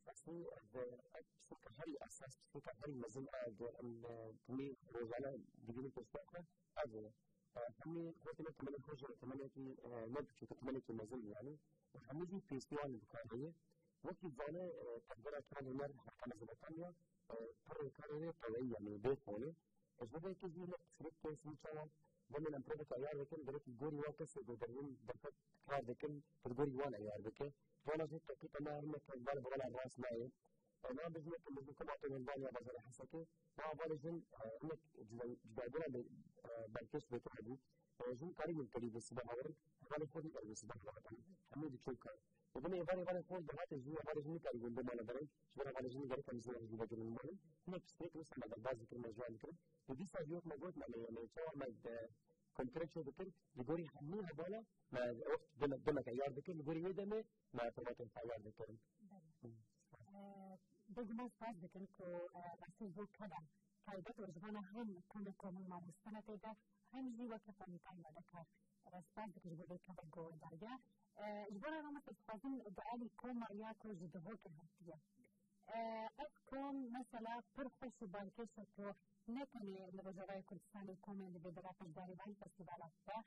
Rastî, ev, ev pirsgirêka herî esas, pirsgirêka herî mezin a ku em, e, hemî rojane digihînin pêşiya xwe, ev e. E, hemî xortê me temenê xwe jî, temenekî, e, ne biçûk e, temenekî mezin e yanî. Û hemî jî pêşiya wan bi kar heye. Wekî zane, e, tevgera Çand Huner Herêma Mezopotamya, e, pir kar heye, teweyî yanî bê qolê. Ji vê yekê jî hinek pirsgirêk tên sibî çawa demên em proveke eyar dikin, gerek li gorî wan kesê ku derhîn derfet kar dikin, tu li gorî wan eyar bike. Wana jî teqîta me hinek heval bi hevalan rast nayê. Em an bijî yekin bijî ku ma tên hildan ya bazara Hesekê. Ma hevalê jin, e, hinek cuda-, cudabûna bi, e, berkêş bêtir hebû. E, jin karîbûn tevlî bi sibe hewarin, hevalê xwe jî erbê sibe hewarin. Hemû diçûn kar. Û binê êvarê êvarê xwe dehatê jin, êvarê jin nikarî bûn bê mala dereng, ji ber hevalê jin gerek em zî ji bî vegirin malê. Hinek pirsgirêk wisa me derbas dikirin, me ji wan dikirin. Û dîsa jî wek me got, me, me, me çawa me, e, komkirê çê dikir, li gorî hemû hevala me wek demek, demek eyar dikir, li gorî wê demê me perwatên xwe eyar dikirin. Belê. Hı. E, bêguman spas dikin ku, e, rastî ji bo keda taybet û ji bona hem komê komûn mamoste ne tê de, hem jî weke xwe nîkar me dekar. E, spas dikin ji bo vê keda ku we daye. E, ji bo re mamoste dixwazim di alî koma ya ku ji Duhokê hatiye. E, ev kom mesela pir xweş û balkêş e ku ne tenê li Rojavayê Kurdistanê komên li vê dera beşdarî van festîvala xwe,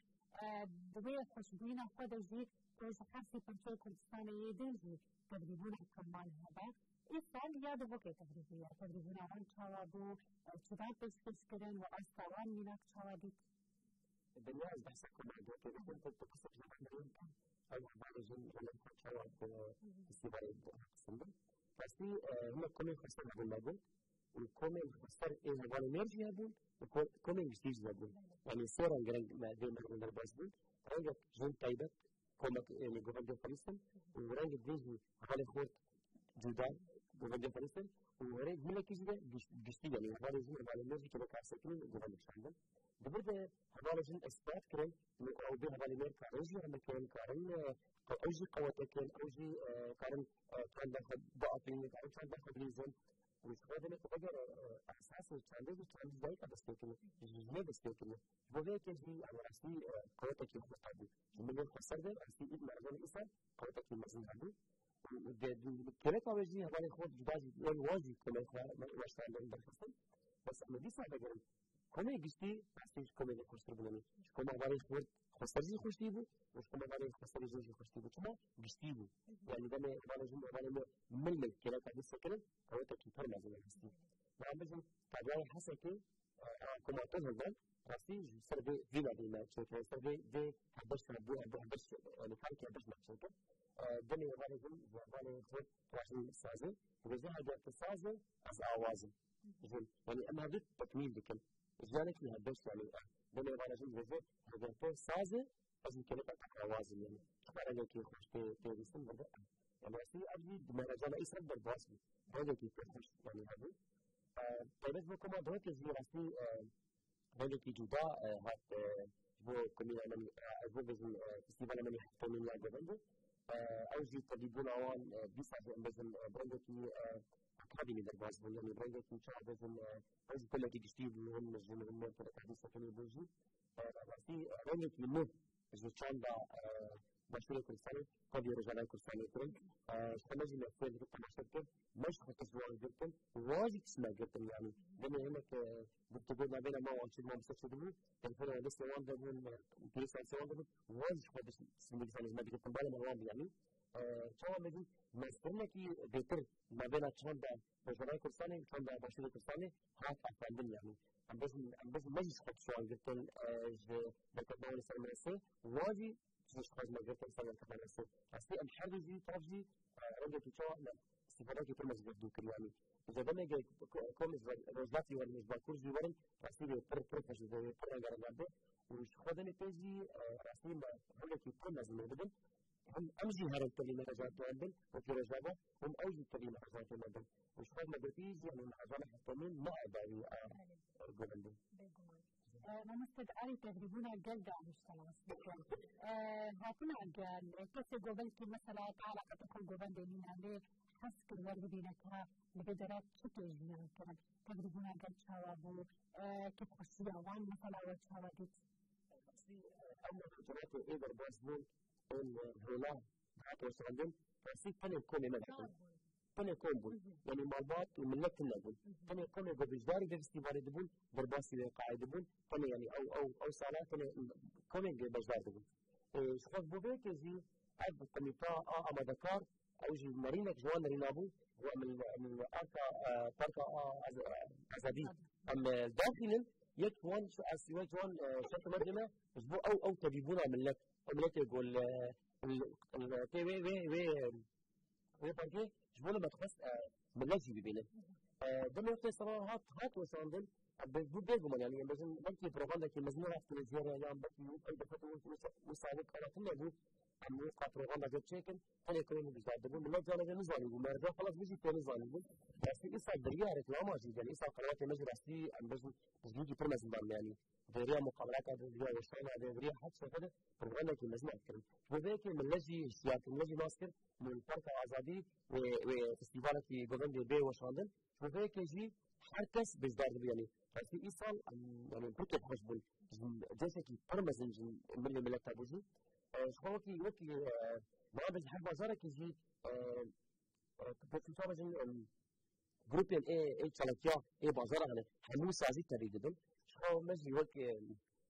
e, di wê xweşbûyîna xwe de jî ku ji her sê parçeyê Kurdistanê yê din jî tevlîbûna koman hebe. Îsal ya Duhokê tevlî bûye. Tevlîbûna wan çawa bû? E, çi dan pêşkêş kirin û asta wan mînak çawa dît? Dinya ez behsa koma Duhokê dikim, ku tu pirsek ji van birîn bikim, ew hevalê jin relên xwe çawa bi festîvalê Duhokê qisindin. Rastî, e, hima komên xweser hebûn me got û komên xweser ê hevalê mêr jî hebûn û ko-, komên giştî jî hebûn. Yanî sê reng reng me vê merivên derbas bûn. Rengek jin taybet, komek, yanî govendê xwe lîstin û rengê din jî hevalê xort cuda govendê xwe lîstin û herê milekî jî de giş-, giştî, yanî hevalê jin, hevalê mêr jî kêleka serkirin govendê şandin. Di vir de hevalê jin ispat kirin, ew bê hevalê mêr karin jî hembikin, karin, e, ew jî qewete kirin, ew jî, e, karin, e, çanda xwe biafirînin, karin çanda xwe bilîzin. Û ji xwe demê ku veger, e, esasê çandê jî çandî dayika dest pê kiriye, ji jinê dest pê kiriye. Ji bo vê yekê jî, em rastî, e, qewetekî xurt hebû. Ji milên xweser de rastî îd mercan îsal qewetekî mezin hebû. Û de, de, kêleka wê jî hevalê xwe cuda jî yên wan jî komên xwe weşandin derxistin. Bes em ê dîsa vegerin. Komê giştî rastî ji komê lêxweştir bû, yanî ji koma hevalê xort xweser jî xweştî bû û ji koma hevalê xweserê jin jî xweştî bû. Çima? Giştî bû. Yanî demê hevalê jin û hevalê me milê kêleka dî sekirin, qewetekî pir mezin e giştî. Em bijin tabloya Hesekê, e, e, koma te hildan, rastî ji ser vê, vî navê me çêkir, ser vê, vê hevbeş me bû, hevbe-, hevbeş, yanî karkê hevbeş me çêkir. E, demê hevalê jin û hevalê xort raştin sazê, dibêje heger tu saz e, ez awaz im. Jin, yanî em hevdu tekmîl dikin. Jiyanekî hevbeş, yanî, eh, demê hevala jin dibêje, heger tu saz e, ez û kêleka te awaz in, yanî. Çima rengekî xweş tê, tê bîstin, berde em. Yanî, rastî ev jî di merecana îsal derbas bû. Rengekî pir xweş, yanî, hebû. Eh, taybet bo koma Duhokê jî rastî, eh, rengekî cuda, eh, hat, eh, ji bo komîna min, eh, ez bibêjim, eh, festîvala min ê heftemîn ya govendê. Eh, ew jî tevlîbûna wan, eh, dîsa jî em bêjin, eh, bi rengekî, eh, akademî derbas bû. Yanî bi rengekî çawa bêjin, eh, ew jî kulekî giştî bû, hûn ji min hûn mêr kuleka dîsa tenê bû jî. Eh, rastî, eh, rengekî nû ji çanda, eh, Başûrê Kurdistanê, qedî Rojavayê Kurdistanê kirin. E, ji xwe me jî me fêr dikin, temaşe dikin. Me ji xwe tişt ji wan girtin. Wan jî tişt me girtin, yanî. Demê hinek, e, guftûgo navêna me û Elçî Mamoste çêdibû, telefonê wan destê wan de bûn, e, pîrê serê wan de bûn. Wan jî ji xwe tişt, tişt me girtin, yanî. E, çawa me dî, mezkirinekî bêtir navêna çanda Rojavayê Kurdistanê û çanda Başûrê Kurdistanê hat afandin, yanî. Em bêjin, em bêjin me jî ji xwe tişt wan girtin, e, ji derketina wan li ser minasê, wan jî tişt ji xwe ji me girtin ser derketina minasê. Rastî em her du jî, taraf jî, e, rengekî çawa me îstîfadekî pir mezin ji xwe dû kir, yanî. Ji demê ge ko-, komê ji Rojhilatî werin, ji Bakur jî werin, rastî wê pir, pir xweş dibê, wê pir rengarengar be. Û ji xwe demê pê jî, e, rastî me rengekî pir mezin wê bidin. Him em jî herin tevî me hejatê wan bin, wekî Rojava, him ew jî tevî me hejatê me bin. Û ji xwe me gotî jî, yanî me hejana heftemîn me dawî a, Belê. a govendê. Bêguman. E, mamoste, di alî tevlîbûna gel de em ji te nas bikin. E, hatina gel, e, kesê govend ki mesela te eleqeta xwe govendê nîne, lê hez kir wer bibîne te, li vê dera çi tê jiyan kirin? Tevlîbûna gel çawa bû? E, kêfxweşiya wan mesela we çawa dît? Rastî, em li civatê ê derbas bûn, ên hêla dihat weşandin, rastî tenê komê me dihat. Tenê kom bûn. Hı hı. Yanî malbat û millet tune bûn. Hı hı. Tenê komê ku beşdarî vê festîvalê dibûn, derbasî wê qaê dibûn. Tenê yanî ew, ew, ew sala tenê komê beşdar dibûn. Ê, ji xwe bo vê yekê jî ev komîta a amadekar, ew jî nerînek ji wan nerîna bû, û em li, em li arka, e, parka a, az-, e, azadî. Em, e, daxînin, yek ji wan, şu, ez, yek ji wan, e, şertê me dime, ji bo ew, ew tevîbûna millet, ew milletê ku li, li, li, tê wê, wê, wê, e, wê parkê, ji bo li me dixwest, e, millet jî bibînin. E, demê wextê sera hat, hat weşandin, e, bi, bû bêguman, yanî, em bêjin, belkî propagandekî mezin rastî jê re, yan belkî ew defet û, û, û sabit qanatin nebû, em wê qat propaganda gel çêkin, tenê komê min bizdar dibû. Millet canê vê nizanî bû, merdiya xelas min jî pê nizanî bû. Rastî, îsal bi riya reklama jî, yanî, îsal qenawatê me jî rastî, em bêjin, piştgirîkî pir mezin dan me, yanî. Di riya muqavelata de, di riya weşana de, di riya her tiştekê de propagandekî mezin hat kirin. Ji bo vê yekê millet jî hişyar kir, millet jî nas kir, li Parka Azadî wê, wê festîvalekî govendê bê weşandin. Ji bo vê yekê jî her kes beşdar dibû, yanî rastî îsal, em, yanî pir kêfxweş bûn. Ji cêsekî pir mezin ji milê mileta bû jî. E, ji xwe wekî, wekî, e, nabêjin her bajarekî jî, e, e, pêşî çawa bêjin, em, grûpên ê, ê çalakiya ê bazara hene, hemû sazî tevî dibin. Ji xwe me jî wek, e,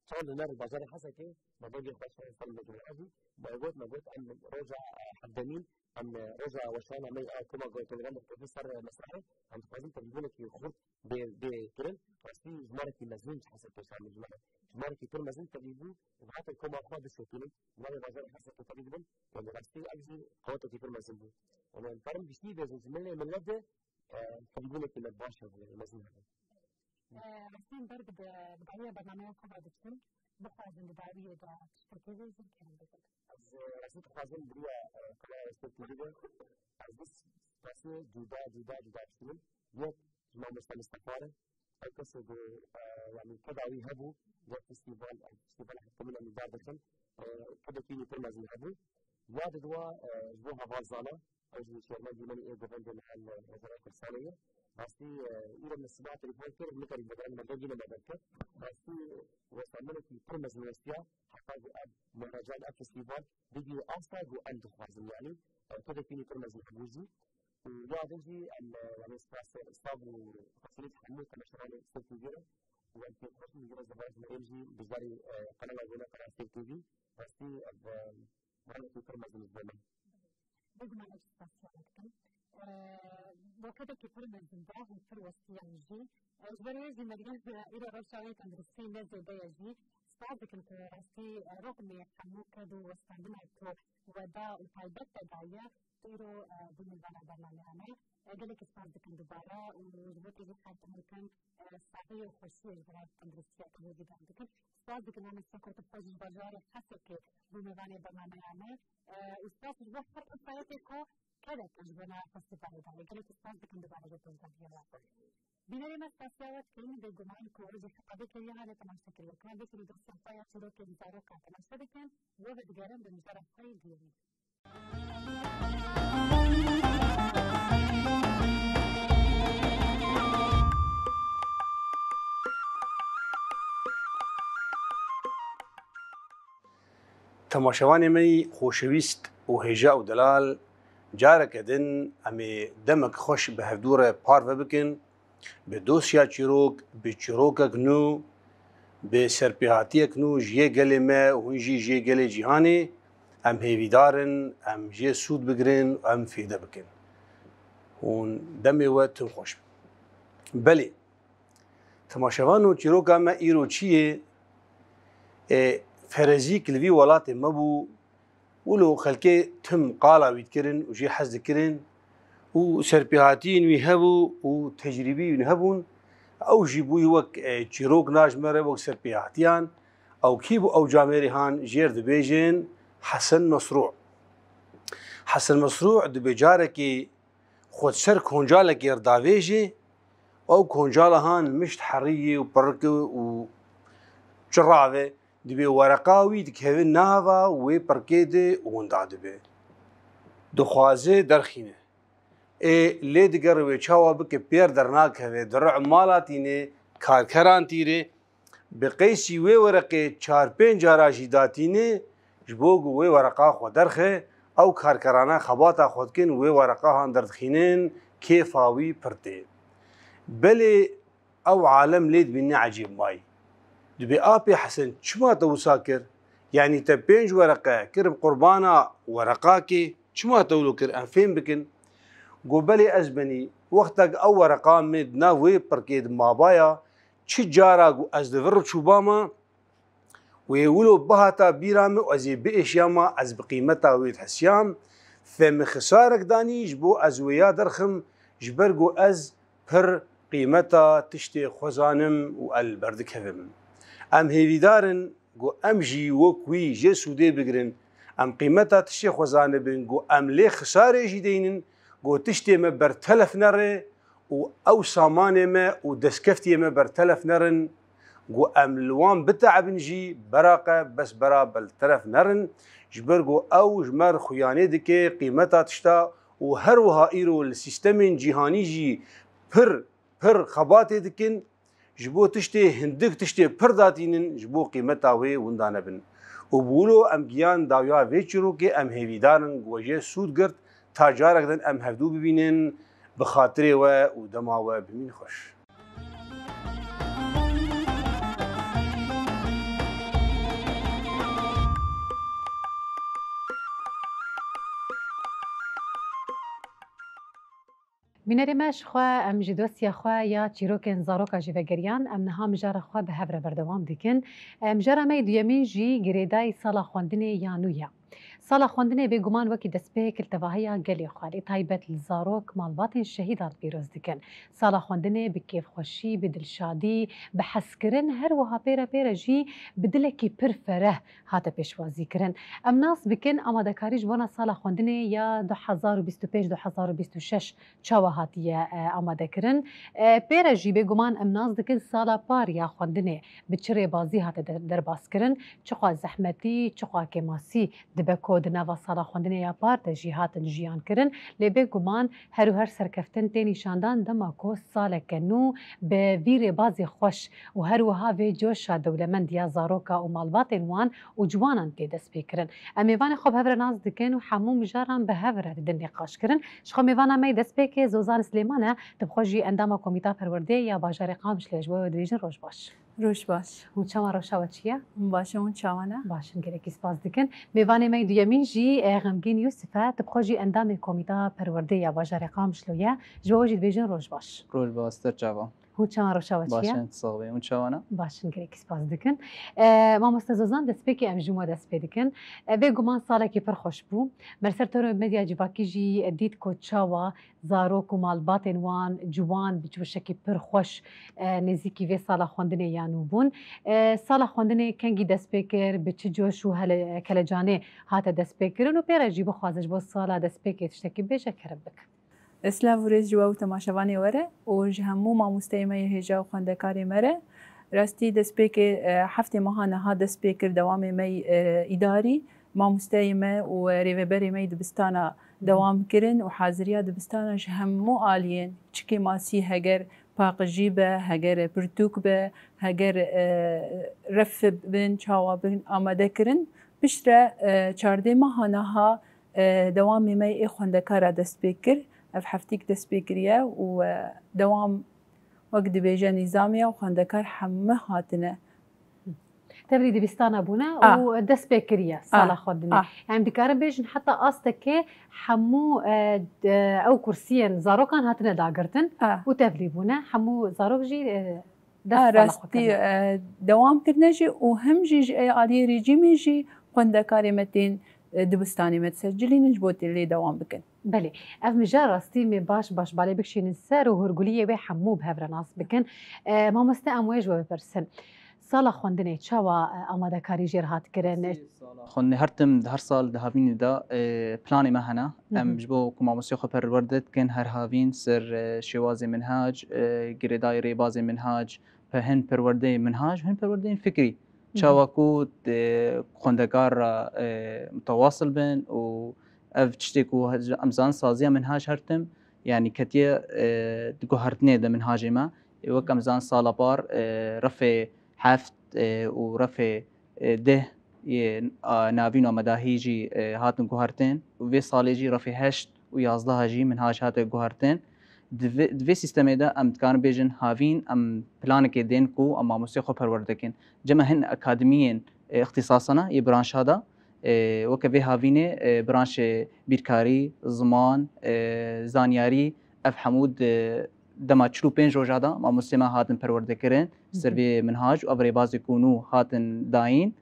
çand huner bajarê Hesekê, me dengê xwe şirin ser me jî. Me got, me got, em roja, e, hevdemîn, em, e, roja weşana me, e, koma gotingan bi ser mesrehê, em dixwazin tevîbûnekî xurt bê, bê kirin. Rastî jimarekî mezin ji Hesekê şamil ji me re. Jimarekî pir mezin tevî bû, û hatin koma xwe bişopînin. Navê bajarê Hesekê tevî dibin. Yanî rastî ev jî qewetekî pir mezin bû. Yanî em karin giştî bêjin ji milê millet de, e, tevîbûnekî me baş hebû, yanî mezin hebû. E, rastî em ber bi, bi bariya bernameya xwe ve diçin, bixwazin di dawiyê de tiştekê bêjin, kerem bikin. Ez, e, rastî dixwazim bi riya, e, qenala Rastê T V de, ez du spasê cuda, cuda, cuda bistînim. Yek, ji mamoste Mistefa re, ew kesê ku, e, yanî keda wî hebû, ya festîval, ev festîvala hevdemîn em li dar dixin, e, kedekî wî pir mezin hebû. Ya diduwa, e, ji bo heval Zana, ew jî şêrmendî min ê govendê me li Rojava Kurdistanê ye. Rastî, e, îro min siba telefon kir, nikarî vegerim, me dengî neme derket. Rastî, westa min wekî pir mezin westiya, heta ku ev mehrecan, ev festîval bigihî asta ku em dixwazin, yanî, e, kedekî wî pir mezin hebû jî. Û ya din jî em, e, yanî spas, spas û xweşî hemû temaşevanê Sêr T V re. Û em pê xweş in, ji ber em jî beşdarî, e, qenala wêne, qenala Sêr T V. Rastî ev, e, rengekî pir mezin ji bo me. Bêguman ez spasiya we dikim. E, bo kedekî pir mezin de û pir westiyan jî. E, ji ber wê jî me digel îro rewşa wê tenduristî ne zêde ye jî. Spas dikim ku rastî, e, rexmê hemû ked û westandina ku we da û taybet te daye. Îro, e, bû mêvana bernameya me. E, gelekî spas dikim dubare û ji bo têgihê her tune dikim, e, saxiyê û xweşiyê ji bo tenduristiya te hêvî dan dikim. Spas dikim mamoste ku tu xwe ji bajarê Hesekê bû mêvanê bernameya me. E, û spas ji bo her kesayetê ku kedek ji bo nava festîvalê dayê. Gelekî spas dikim dubare ji bo têgihê we. Bînerê me spasiya we dikim, bêguman ku rojê heta vê keviyê hane temaşe kiriye. Ku em bêjin dosya xwe ya çîrokên zarokan temaşe dikin, we vedigerin bi mijdara xwe yê duyemîn. Temaşevanê me yî xoşewîst û hêja û delal, careke din em ê demek xweş bi hevdû re parve bikin, bi dosya çîrok, bi çîrokek nû, bi serpêhatiyek nû ji yê gelê me û hûn jî ji yê gelê cîhanê. Em hêvîdar in, em ji yê sûd bigirin û em fêde bikin. Hûn demê we tim xweş be. Belê, temaşevano, çîroka me îro çi yê? Ê, ferezîk li vî welatê me bû, wilo xelkê tim qala wî dikirin û jê hez dikirin û serpêhatiyên wî hebû û tecrîbî wî hebûn. Ew jî bûyî wek, e, çîrok na ji me re wek serpêhatiyan. Ew kî bû ew camêrê han jêr dibêjin? Hesen Mesrû. Hesen Mesrû dibê carekê xwe ser koncalekê re davêjê, ew koncala han mişt heriyê û pirike û çirave, dibê wereqa wî dikeve nava wê pirkê de û winda dibe. Dixwaze derxîne. Ê lê digere wê çawa bike pêr dernakeve, diri'u mala tîne, karkeran tîre, bi qeysî wê wereqê çar pênc cara jî datîne, ji bo ku wê wereqa xwe derxe, ew karkerana xebata xwe dikin, wê wereqa han derdixînin, kêfa wî pir tê. Belê ew alem lê dibîne ecêb mayî. Dibê, apê Hesen, çima te wisa kir? Yanî te pênc wereqe kir bi qurbana wereqakê, çima te wilo kir? Em fêm bikin. Got, belê ez benî, wextek ew wereqa min di nav wê pirkê di mabaya, çi cara ku ez li vir çûbama, wê wilo bihata bîra min û ez ê biêşiyama, ez bi qîmeta wê dihesiyam, fe min xisarek danî, ji bo ez wê ya derxim, ji ber ku ez pir qîmeta tiştê xwe zanim û ez li ber dikevim. Em hêvîdar in ku em jî wek wî jê sûdê bigirin, em qîmeta tiştê xwe zanibin, ku em lê xisarê jî deynin, ku tiştê me ber telef nere û ew samanê me û destkeftiyê me ber telef nerin, ku em li wan bite'ebin jî, beraqe bes bera ber telef nerin, ji ber ku ew ji me re xuyanê dike qîmeta tişta û her wiha îro li sîstemên cîhanî jî pir, pir xebatê dikin, ji bo tiştê hindik tiştê pir datînin, ji bo qîmeta wê winda nebin. Û bi wilo em giyan dawiya vê çîrokê, em hêvîdar in ku we jê sûd girt, ta carek din em hevdû bibînin, bi xatirê we û dema we bimîn xweş. Bînerê me, ji xwe em ji dosya xwe ya çîrokên zaroka jî vegeriyan, em niha mijara xwe bi hev re berdewam dikin. Em mijara me yê duyemîn jî girêdayî sala xwendinê ya nû ye. Sala xwendinê bêguman wekî destpêk li tevahiya gelê xwe, lê taybet li zarok, malbatên şehîdan pîroz dikin. Sala xwendinê bi kêfxweşî, bi dilşadî, bi hezkirin, her wiha pê re pê re jî bi dilekî pir fereh hate pêşwazîkirin. Em nas bikin, amadekarî ji bona sala xwendinê ya du hezar û bîst û pênc du hezar û bîst û şeş çawa hatiye, e, amadekirin. E, pê re jî bêguman em nas dikin sala par ya xwendinê bi çi rêbazî hate de-, derbaskirin, çiqas zehmetî, çiqas kêmasî dibe ku di nava sala xwendinê ya par de jî hatin jiyan kirin. Lê bêguman her û her serkeftin tê nîşandan dema ku saleke nû bi vî rêbazê xweş û her wiha vê coşa dewlemend ya zaroka û malbatên wan û ciwanan tê destpêkirin. Em mêvanê xwe bi hev re nas dikin û hemû mijaran bi hev re didin nîqaşkirin. Ji xwe mêvana me yê destpêkê Zozan Silêman e, tu bi xwe jî endama Komîta Perwerdeyê ya bajarê Qamişlo ye, ji bo we dibêjin roj baş. Roj baş. Hûn çawa, rewşa we çi ye? Hûn baş in, hûn çawa ne? Baş in, gelekî spas dikin. Mêvanê me yê duyemîn jî, e, Xemgîn Yûsif e, tu bi xwe jî endamê Komîta Perwerdeyê ya bajarê Qamişlo ye, ji we jî dibêjin roj baş. Roj baş, te çawa? Hûn çawa, rewşa we çi ye? Baş in, sax be, hûn çawa ne? Baş in, gelekî spas dikin. E, mamoste Zozan, destpêkê em ji we dest pê dikin. E, bêguman salekî pir xweş bû. Me li ser torê medya civakî jî dît ku çawa zarok û malbatên wan ciwan bi coşekî pir xweş, e, nêzîkî vê sala xwendinê ya nû bûn. E, sala xwendinê kengî dest pê kir, bi çi coş û hele-, kelecanê hate destpêkirin û pê re jî bixwaze ji bo sala destpêkê tiştekî bêje, kerem bike. Silav û rêz ji we û temaşevanê we re û ji hemû mamosteyê me yê hêja û xwendekarê me re. Rastî destpêkê, e, heftê meha niha dest pê kir dewamê me yê, e, îdarî. Mamosteyê me û rêveberê me yê dibistana dewam kirin û haziriya dibistana ji hemû aliyên, çi kêmasî, heger paqijî be, heger pirtûk be, heger, e, ref bin, çawa bin, amade kirin. Piştre, e, çardê meha niha, e, dewamê me ê xwendekara dest pê kir. Ev heftîk dest pê kiriye û, e, dewam wek dibêje nîzamiye û xwendekar hemû hatine. Tevlî dibistana bûne Ah. û dest pê kiriye sala Ah. xwendinê. Ah. Em dikarin bêjin heta astekê hemû, e, d-, ew kursiyên zarokan hatine dagirtin Ah. û tevlî bûne. Hemû zarok jî, e, dest Ah, sala xwe rastî, kirine. e, dewam kirine jî û him jî ji aliyê rejîmê jî xwendekarê me tên, e, dibistanê me disecilînin ji bo tê lê dewam bikin. Belê, ev mije rastî me baş baş balê bikişînin ser û hûrguliyê wê hemû bi hev re nas bikin. E, mamoste, em wê ji we bipirsin. Sala xwendinê çawa, e, amadekarî jê re hat kirin? Sala xwendinê her tim, her sal di havînê de, e, planê me hene. Em Hı hı. ji bo ku mamosteyê xwe perwerde dikin her havîn ser, e, şêwazê minhac, e, girêdayî rêbazê minhac, pe-, hin perwerdeyê minhac, hin perwerdeyên fikrî. Hı hı. Çawa ku, e, xwendekar re, e, mutawasil bin û ev tiştê ku em zan saziya minhac her tim, yanî ketiye, e, di guhertinê de minhacê me. E, wek em zan sala par, e, refê heft, e, û refê, e, deh yê, a, navîn û amadahî jî, e, hatin guhertin û vê salê jî refê heşt û yazdeha jî minhac hate guhertin. Di vê, di vê sîstemê de em dikarin bêjin havîn em planekê dên ku em mamosteyê xwe perwerde dikin. Cem me hin akademiyên, e, îxtîsasana yê branşa de, e, weke vê havînê, e, branşê bîrkarî, ziman, e, zanyarî, ev hemû di dema çil û pênc roja de mamostê me hatin perwerdekirin, Hı hı. ser vê minhac û ev rêbazê ku nû hatin dayîn,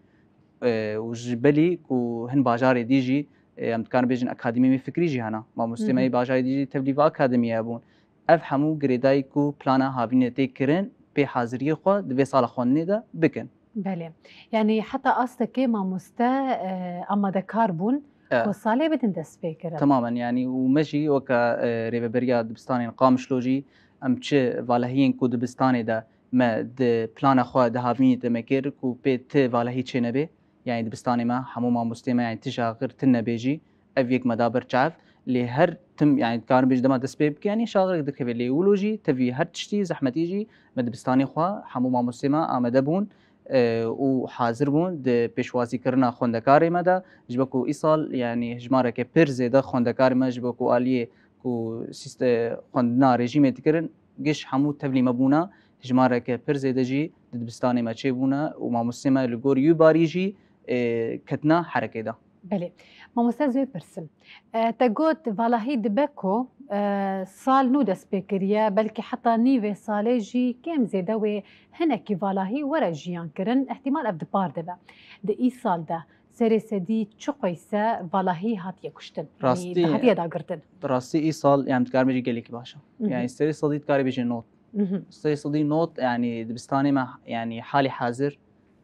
e, û ji belî ku hin bajarê dî jî, e, em dikarin bêjin akademiyê me fikrî jî hene. Mamostê me Hı hı. yê bajarê dî jî tevlî vê akademiyê bûn. Ev hemû girêdayî ku plana havînê tê kirin, pê haziriyê xwe di vê sala xwendinê de bikin. Belê. Yanî heta astekê mamoste, e, amadekar bûn E. ku salê bidin dest pê kirin. Temamen, yanî û me jî weke, e, rêveberiya dibistanên Qamişlo jî em çi valahiyên ku dibistanê de me di plana xwe di havînê de me kir ku pê ti valahî çênebe. Yanî dibistanê me, hemû mamostê me, yanî ti şaxir, ti nebêjî, ev yek me da ber çav. Lê her tim, yanî dikarin bêjin dema dest pê bike, yanî şaxirek dikeve. Lê wilo jî, tevî her tiştî, zehmetî jî, me dibistanê xwe, hemû mamostê me amade bûn, e, û hazir bûn di pêşwazîkirina xwendekarê me de. Ji bo ku îsal, yanî hijmareke pir zêde xwendekarê me, ji bo ku aliyê ku sîste-, xwendina rejîmê dikirin, giş hemû tevlî me bûne, hijmareke pir zêde jî di dibistanê me çêbûne û mamostê me li gor yû barî jî, e, ketine herekê de. Belê. Mamoste, ez wê pirsim. E, te got, valahî dibe ku, e, sal nû dest pê kiriye, belkî heta nîvê salê jî kêm zêde wê hinekî valahî were jiyan kirin, îhtîmal ev di par de be. Di îsal de serê sedî çi qoyse valahî hatiye kuştin. Yanî Rastî, hatiye dagirtin. Rastî îsal, yanî dikarim bêjî gelekî baş e. Mhm. Yanî serê sedî dikarî bêjî not. Mhm. Serê sedî not, yanî dibistanê me, yanî halê hazir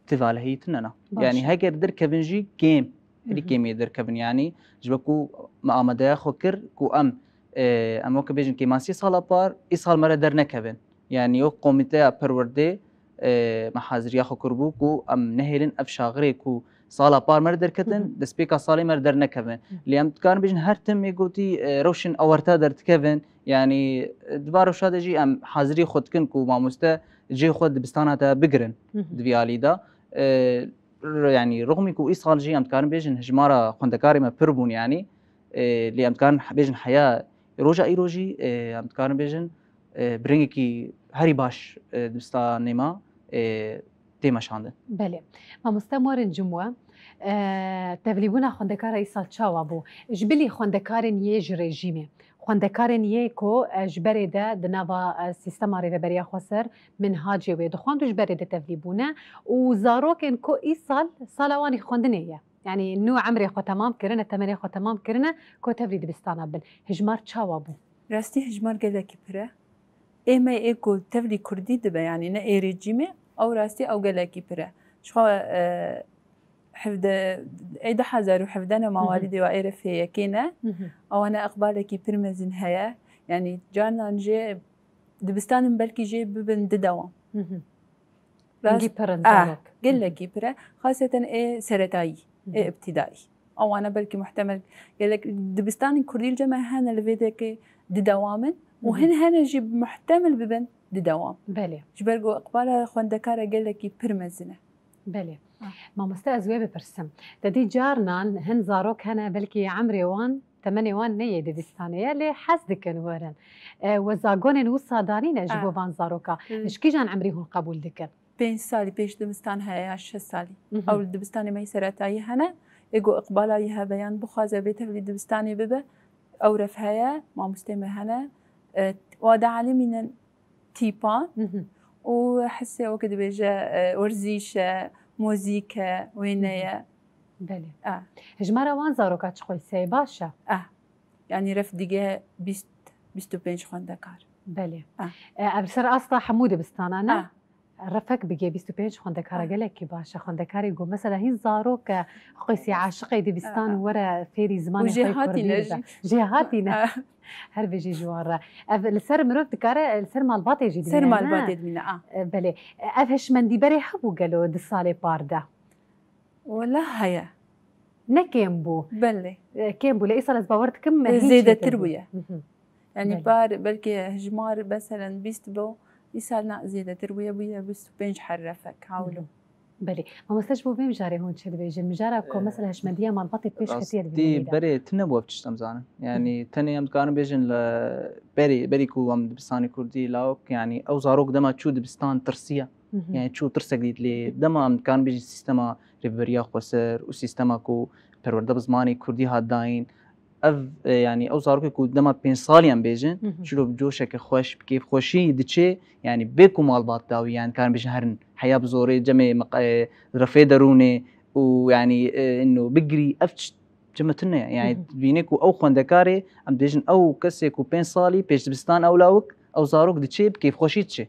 ti valahî tune ne. Baş. Yanî heger derkevin jî kêm, herî Mhm. kêmî derkevin. Yanî ji bo ku me amadeya xwe kir ku em, e, em weke bêjin kêmasiyê sala par, îsal me re dernekevin. Yanî wek komîteya perwerdê, e, me haziriya xwe kiribû ku em nehêlin ev şaxirê ku sala par me re derketin, Mhm. destpêka salê me re dernekevin. Mhm. Lê em dikarin bêjin her tim ê gotî, e, rewşên awarte derdikevin. Yanî, e, di van rewşa de jî em hazirî xwe dikin ku mamoste cihê xwe dibistana te bigirin Mhm. di vî alî de. E, r-, yanî rixmî ku îsal jî em dikarin bêjin hijmara xwendekarê me pir bûn yanî. E, lê em dikarin bêjin heya roja îro jî, e, em dikarin bêjin, e, bi rengekî herî baş, e, dibistanê me, e, tê meşandin. Belê. Mamoste, em werin cem we. E, tevlîbûna xwendekara îsal çawa bû? Ji bilî xwendekarên yê ji rejîmê, xwendekarên yê ku, e, ji berê de di nava, e, sîstema rêveberiya xweser, minhacê wê dixwend û ji berê de tevlî bûne û zarokên ku îsal sala wan ê xwendinê ye. Yanî nû emrê xwe temam kirine, temenê xwe temam kirine, ku tevlî dibistana bin. Hijmar çawa bû? Rastî hijmar gelekî pir e. Ê me ê ku tevlî kurdî dibe, yanî ne ê rejîmê, ew rastî ew gelekî pir e. Ji xwe, e, hevde, ê du hezar û hevde ne, Hı hı. mawalî dê wa ê re fê yekê ne. Hı hı. Ewana iqbalekî pir mezin heye. Yanî carinan jê dibistanin belkî jê bibin di dewam. Hı hı. Rast. Hingî pir in Ah, zarok. gelekî pir e. Xaseten ê seretayî, Hı ê hı. îbtidayî. Ewana belkî muhtemel gelek dibistanên kurdî li cem me hene li vê dekê di dewam in û Hı hı. hin hene jî muhtemel bibin di dewam. Belê. Ji ber ku iqbala xwendekara gelekî pir mezin e. Belê. Mamoste, ez wê bipirsim. Te dî carnan hin zarok hene, belkî emrê wan, temenê wan neyê dibistanê ye, lê hez dikin werin. E, we zagonên wisa danîne ji bo van zaroka. Ji kîjan emrî hûn qebûl dikin? Pênc salî pêş dibistan heye ya şeş salî. Ew li dibistanê me yî seretayî hene. Ê ku iqbala wî hebe yan bixwaze bê tevlî dibistanê bibe, ew ref heye, mamostê me hene. E, wa dielîmînin tîpan û hissê weke dibêje, e, werzîş e, muzîk e, wêne ye. Belê. E. Hejmara wan zaroka çi qoyse ye, baş e? E. Yanî ref dige bîst, bîst û pênc xwendekar. Belê. E. E, ev li ser asta hemû dibistana ne? E. Refek bigê bîst û pênc xwendekara gelekî baş e. Xwendekarê ku mesela hîn zarok e, xwesî aşiqê dibistan û were fêrî zimanê xwe yê kurdî bibe. Jêhatî ne. Her bijî ji wan re. Ev li ser mirov dikare, li ser malbatê jî dimîne, ne? Ser malbatê dimîne, a. E, belê. Ev hişmendî berê hebû gelo di salê par de? Wela heye. Ne kêm bû. Belê. E, kêm bû. Lê îsal ez bawer dikim, e, hîn zêdetir çêtir bû. Bûye. Yanî par belkî hejmar meselen bîst bo, îsal na zêdetir bûye, bûye bîst û pênc her refek, hawlo. Belê. Mamoste, ji bo vê mijarê hûn çi dibêjin? Mijara ku mesela hişmendiya malbatê pêş ketiye di vî derê de. Rastî berê tune bû ev tişt em zanin. Yanî tenê em dikarin bêjin li berê, berî ku em dibistanê kurdî lawik, yanî ew zarok dema çû dibistan tirsiye. Yanî çû tirsek dît lê dema em dikarin bêjin sîstema Rêveberiya Xweser û sîstema ku perwerde bi zimanê kurdî hat dayîn, ev, e, yanî ew zarokê ku dema pênc salî em bêjin, çilo bi coşeke xweş, bi kêfxweşî diçê, yanî bê ku malbat dawî, yanî dikarin bêjin herin heya bi zorê cemê meq-, e, refê derûnê û yanî, e, ino bigirî, ev çi-, ceme tune ye. Yanî dibînê ku ew xwendekarê, em dibêjin ew kesê ku pênc salî pêş dibistan ew lawik, ew zarok diçê bi kêfxweşî diçê.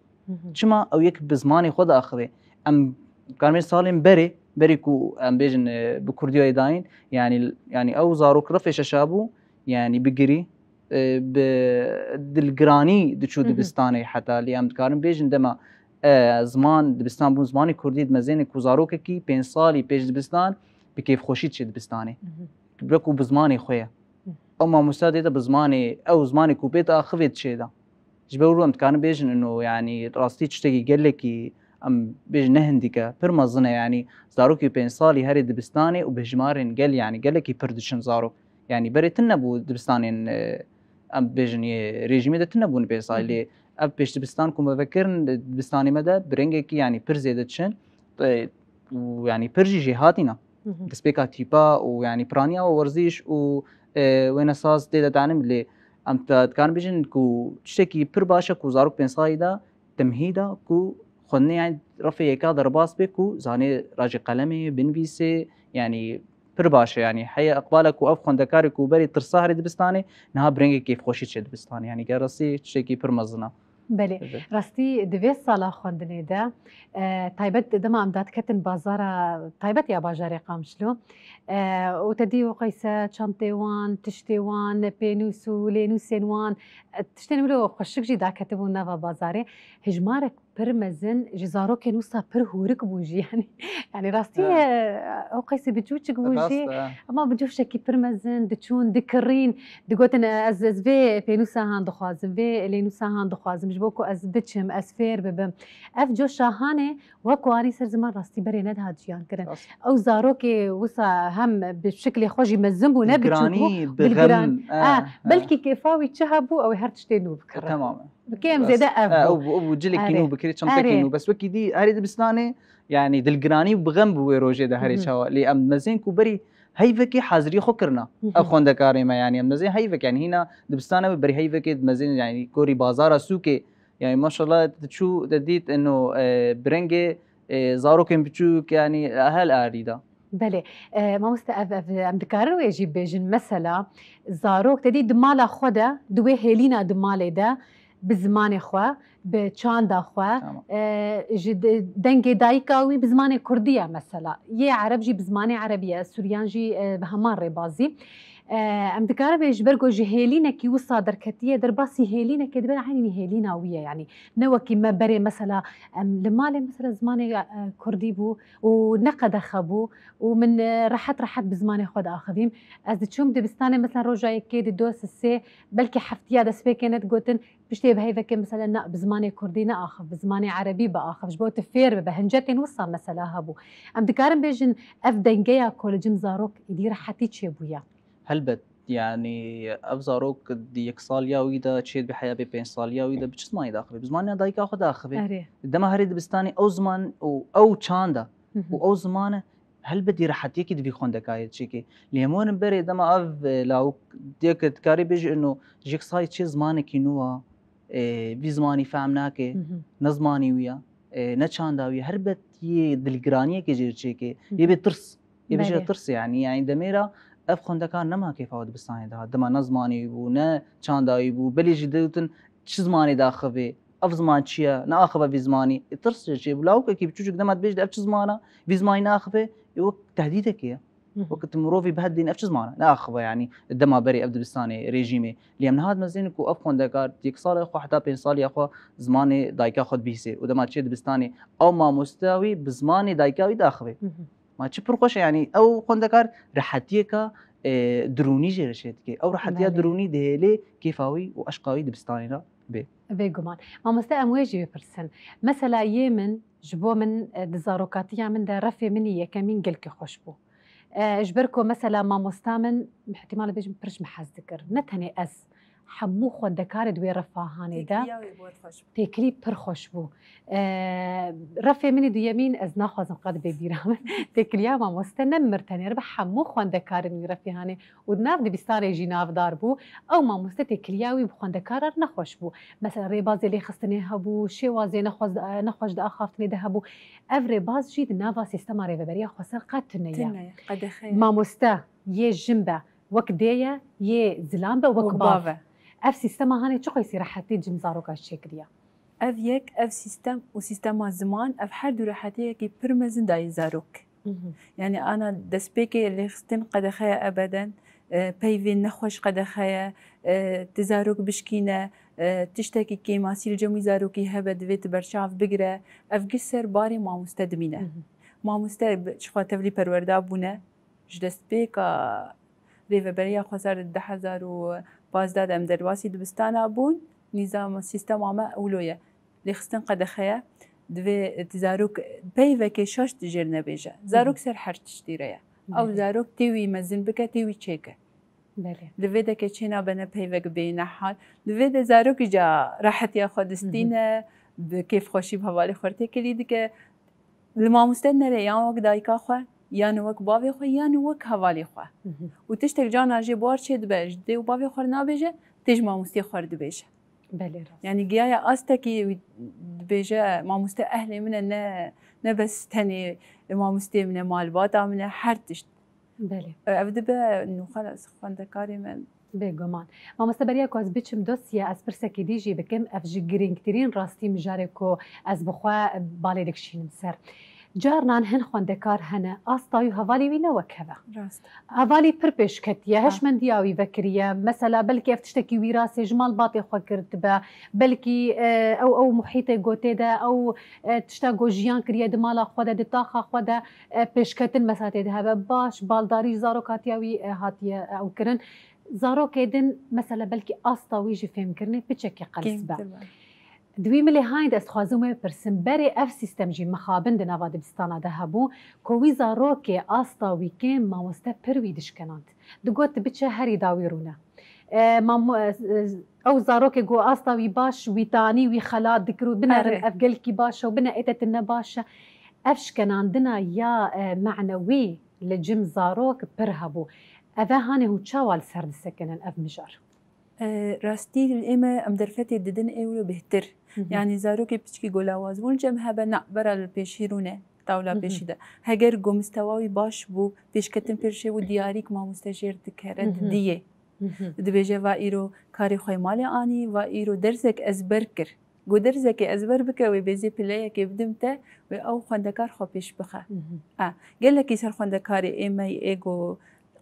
Çima ew yek bi zimanê xwe diaxive. Em dikarin bêjin salên berê, berî ku em bêjin, e, bi kurdiyayê dayîn, yanî, yanî ew zarok refê şeşa bû, yanî bigirî, e, bi dilgiranî diçû dibistanê heta lê em dikarin bêjin dema, e, ziman, dibistan bûn zimanê kurdî dimezêne ku zarokekî pênc salî pêş dibistan bi kêfxweşî diçê dibistanê. Wekû bi zimanê xwe ye. Ew mamoste dê de bi zimanê, ew zimanê ku pê diaxivê diçê de. Ji ber wilo em dikarin bêjin ino, yanî rastî tiştekî gelekî, em bêjin ne hindîk e, pir mezin e, yanî zarokê pênc salî herê dibistanê û bi hejmarên gel, yanî gelekî pir diçin zarok. Yanî berê tune bû dibistanên, e, em bêjin yê rejîmê de tune bûn pênc salî lê ev pêş dibistan ku me vekirin dibistanê me de bi rengekî, yanî pir zêde diçin, e, û yanî pir jî jêhatî ne. Destpêka tîpa û yanî piraniya we werzîş û, e, wênesaz tê de danim lê em te dikarin bêjin ku tiştekî pir baş e ku zarok pênc salî de temhîda ku xwendinê yanî refê yeka derbas bê ku zanê racê qelemê, binivîsê, yanî pir baş e, yanî heye iqbale ku ev xwendekarê ku berê tirsa herê dibistanê, niha bi rengê kêfxweşî çê dibistanê. Yanî ger rastî tiştekî pir mezin e. Belê. Rastî di vê sala xwendinê de, e, taybet dema em dadiketin bazara taybet ya bajarê Qamişlo, e, û te dî wexeyse çantê wan, tiştê wan, pênûs û lênûsên wan, e, tiştên wilo xweşik jî daketibûn nava bazarê. Hejmarek pir mezin ji zarokên wisa pir hûrik bûn jî, yanî, yanî rastî, e, ew qeysê biçûçik bûn jî, ema bi coşekî pir mezin diçûn, dikirîn, digotin, e, ez, ez vê pênûsa han dixwazim, vê lênûsa han dixwazim, ji bo ku ez biçim, ez fêr bibim. Ev coşa hanê wek ku anî ser ziman rastî berê nedihat jiyan kirin. Ew zarokê wisa hem bi şiklê xwe jî mezin bû, ne biçûk bû, dilgiran. Belkî kêfa wî çi hebû, ew ê her tiştê nû bikire. Bi kêm zêde ev bû. Ew bû, ew bû cilekî nû bikirî, çantekî nû. Bes wekî dî herî dibistanê, yanî dilgiranî û bi xem bû wê rojê de herî çawa. Lê em mezên ku berî heyvekê hazirî xwe kirina. Ev xwendekarê me, yanî em mezên heyvek, yanî hîna dibistana wê berî heyvekê dimezên, yanî gorî bazara sûkê. Yanî maşallah diçû de dît ino, e, bi rengê, e, zarokên biçûk, yanî hel arî da. Belê. E, mamoste, ev, ev, em dikarin wê jî bêjin, mesela, zarok te dî di mala xwe de, di wê hêlîna di malê de, bi zimanê xwe, bi çanda xwe, e, ji de-, dengê dayika wî bi zimanê kurdî ye, mesela. Yê ereb jî bi zimanê erebî ye, suryan jî, e, bi heman rêbazî. Em dikarin bê ji ber ku ji hêlînekî wisa derketiye, derbasî hêlînekê dibe, eynî hêlîna wî ye. Yanî ne wekî me berê mesela em li malê mesela zimanê e, kurdî bû û ne qedexe bû û min e, rehet rehet bi zimanê xwe diaxivîm. Ez diçûm dibistanê mesela roja yekê, dido, sisê, belkî heftiya destpêkê nedigotin, piştê bi heyvekê mesela na, bi zimanê kurdî neaxiv, bi zimanê erebî biaxiv, ji bo tu fêr bibe. Hincetên wisa mesela hebû. Em dikarin bêjin ev dengeya ku li cim zarok êdî rehetî çêbûye. Helbet, yanî ev zarok di yek saliya wî de çê dibe heya bê pênc saliya wî de bi çi zimanî daxivê? Bi zimanê dayika xwe daxivê. Erê. Dema herê dibistanê ew ziman û ew çanda Hı hı. û ew ziman e, helbetî rehetiyekî di vî xwendekarê çêkê. Lê hemû berê dema ev e, lawik diyek dikarî bêjî ino ji yek salî çê zimanekî nû a, e, vî zimanî fehm nake, Hı hı. ne zimanî wî ya, e, ne çanda wî ya. Helbet yê dilgiraniyekê jê çêkê, Hı yê hı. bê tirs. Yê bêje Belê. tirs yanî. Yanî demê re ev xwendekar nema kêfa wî dibistanê dihat. Dema ne zimanê wî bû, ne çanda wî bû. Belê jî digotin çi zimanê daxivê, ev ziman çi ye, neaxive vî zimanî. E, tirs çêbû. Lawikekî biçûçik dema dibêje ev çi ziman e, vî zimanî neaxive, e, wek tehdîdekê ye. Hı hı. Wek tu mirovî bihedîn ev çi ziman e, neaxive yanî dema berê ev dibistanê rejîmê. Lê em niha dimezînin ku ev xwendekar yek salê xwe heta pênc saliya xwe zimanê dayika xwe dibihîsê û dema çê dibistanê ew mamoste wî bi zimanê dayika wî daxivê. Hı hı. Ma çi pir xweş e, yanî ew xwendekar rehetiyeka, e, dirûnî jê re çêdike. Ew rehetiya Belê. dirûnî dihêlê kêfa wî û eşqa wî dibistanê re bê. Bêguman. Mamoste, em wê jî bipirsin. Mesela yê min, ji bo min, e, di zarokatiya min de refê min î yekemîn gelkî xweş bû. E, ji ber ku mesela mamosta min, îhtimal e bêjim pir ji min hez dikir. Ne tenê ez, hemû xwendekarê di wê refahanê de Têkiliya wê bor xweş bû. têkilî pir xweş bû. E, refê min î duyemîn ez naxwazim qet bê bîra min. Têkiliya mamoste ne min tenê re, bi hemû xwendekarên wî refîhanê û di nav dibistanê jî navdar bû. Ew mamoste têkiliya wî bi xwendekaran nexweş bû. Mesela rêbazê lêxistinê hebû, şêwazê nexweş, nexweş di axaftinê de hebû. Ev rêbaz jî di nava sîstema rêveberiya xweser qet tune ye. Tune ye, qedexe ye. Mamoste yê jin be, wek dê ye, yê zilam be, wek Wek bav. bav e. Ev sîstema hanê çi qeysî rehetî cim zaroka çêkiriye. Ev yek, ev sîstem û sîstema ziman, ev her du rehetiyekî pir mezin dayê zarok. Mhm. Yanî ana destpêkê lêxistin qedexeya ebeden, e, peyvên nexweş qedexeye, e, ti zarok bişkîne, e, tiştekî kêmasî li cem wî zarokî hebe divê tu berçav bigire. Ev giş ser barê mamoste dimîne. Mhm. Mamoste bi, çixwe tevlî perwerda bûne, ji destpêka Rêveberiya Xweser di du hezar û pazdeh de em derbasî dibistana bûn, nîzam sîstema me ewlo ye. Lêxistin qedexe ye, divê ti zarok peyvekê şaş di jêr nebêje. Zarok Hı hı. ser her tiştî re ye. Ew Belê. zarok tê wî mezin bike, tê wî çêke. Belê. Li vê de ke çênabe ne peyvek bêne hal. Li vê de zarokî ca rehetiya xwe Hı hı. distîne, bi kêfxweşî bi hevalê xwe re têkilî dike. Li mamoste nere yan wek dayika xwe, yan wek bavê xwe, yan wek hevalê xwe. Mhm. Û tiştek cana jê bar çê dibe, ji dê û bavê xwe re nabêje, tê ji mamosteyê xwe re dibêje. Belê rast. Yanî giyaya astekî wî dibêje, mamoste ehlê min e, ne, ne bes tenê mamosteyê min e, malbata min e, her tişt. Belê. Ev dibe nû xelas xwendekarê me. Bêguman. Mamoste beriya ku ez biçim dosye, ez pirsekî dî jî bikim, ev ji girîngtirîn rastî mijarê ku ez bi xwe balê dikişînim ser. Carnan hin xwendekar hene, asta wî û hevalê wî ne wek hev e. Rast. Hevalî pir pêş ketiye, Ha. hişmendiya wî vekiriye. Mesela belkî ev tiştekî wîrasê ji malbatê xwe girtibe, belkî, e, ew, ew muhîtê gotê de, ew, e, tişta ku jiyan kiriye di mala xwe de, di taxa xwe de, e, pêşketin mesela tê de hebe. Baş, baldarî ji zarok hatiye wî, e, hatiye, e, ew kirin. Zarokê din mesela belkî asta wî ji fêmkirinê piçekî qels be. Kêmtir be. Di wî milê hayî de ez dixwazim wê bipirsim, berê ev sîstem jî mixabin di nava dibistana de hebû, ku wî zarokê asta wî kêm mamoste pir wî dişkenand. Digot, biçe herî dawî rûne. E, mamo-, e, e, ew zarokê ku asta wî baş, wî tanî, wî xelat dikir û binerin Erê. ev gelkî baş e û bine ê te tine baş e. Ev şkenandina ya, e, menewî li cim zarok pir hebû. Eve hanê hûn çawa li ser disekinin ev mijar? E, rastî li ê me em derfetê didin ê wilo bêhtir. Hı hı. Yanî zarokê piçkî ku lawaz bûn cem hebe na bera li pêşî rûne, tawla Hı hı. pêşî de. Heger ku mistewa wî baş bû, pêşketin pêşê û diyarîk mamoste jêr dikere, Hı hı. didiyê. Hı hı. Dibêje, va îro karê xwe yê malê anî, va îro dersek ezber kir. Ku derzekê ezber bike, wê bêzê pileyekê bidim te, wê ew xwendekar xwe pêş bixe. Hı hı. A, gelekî ser xwendekarê ê me yê ê ku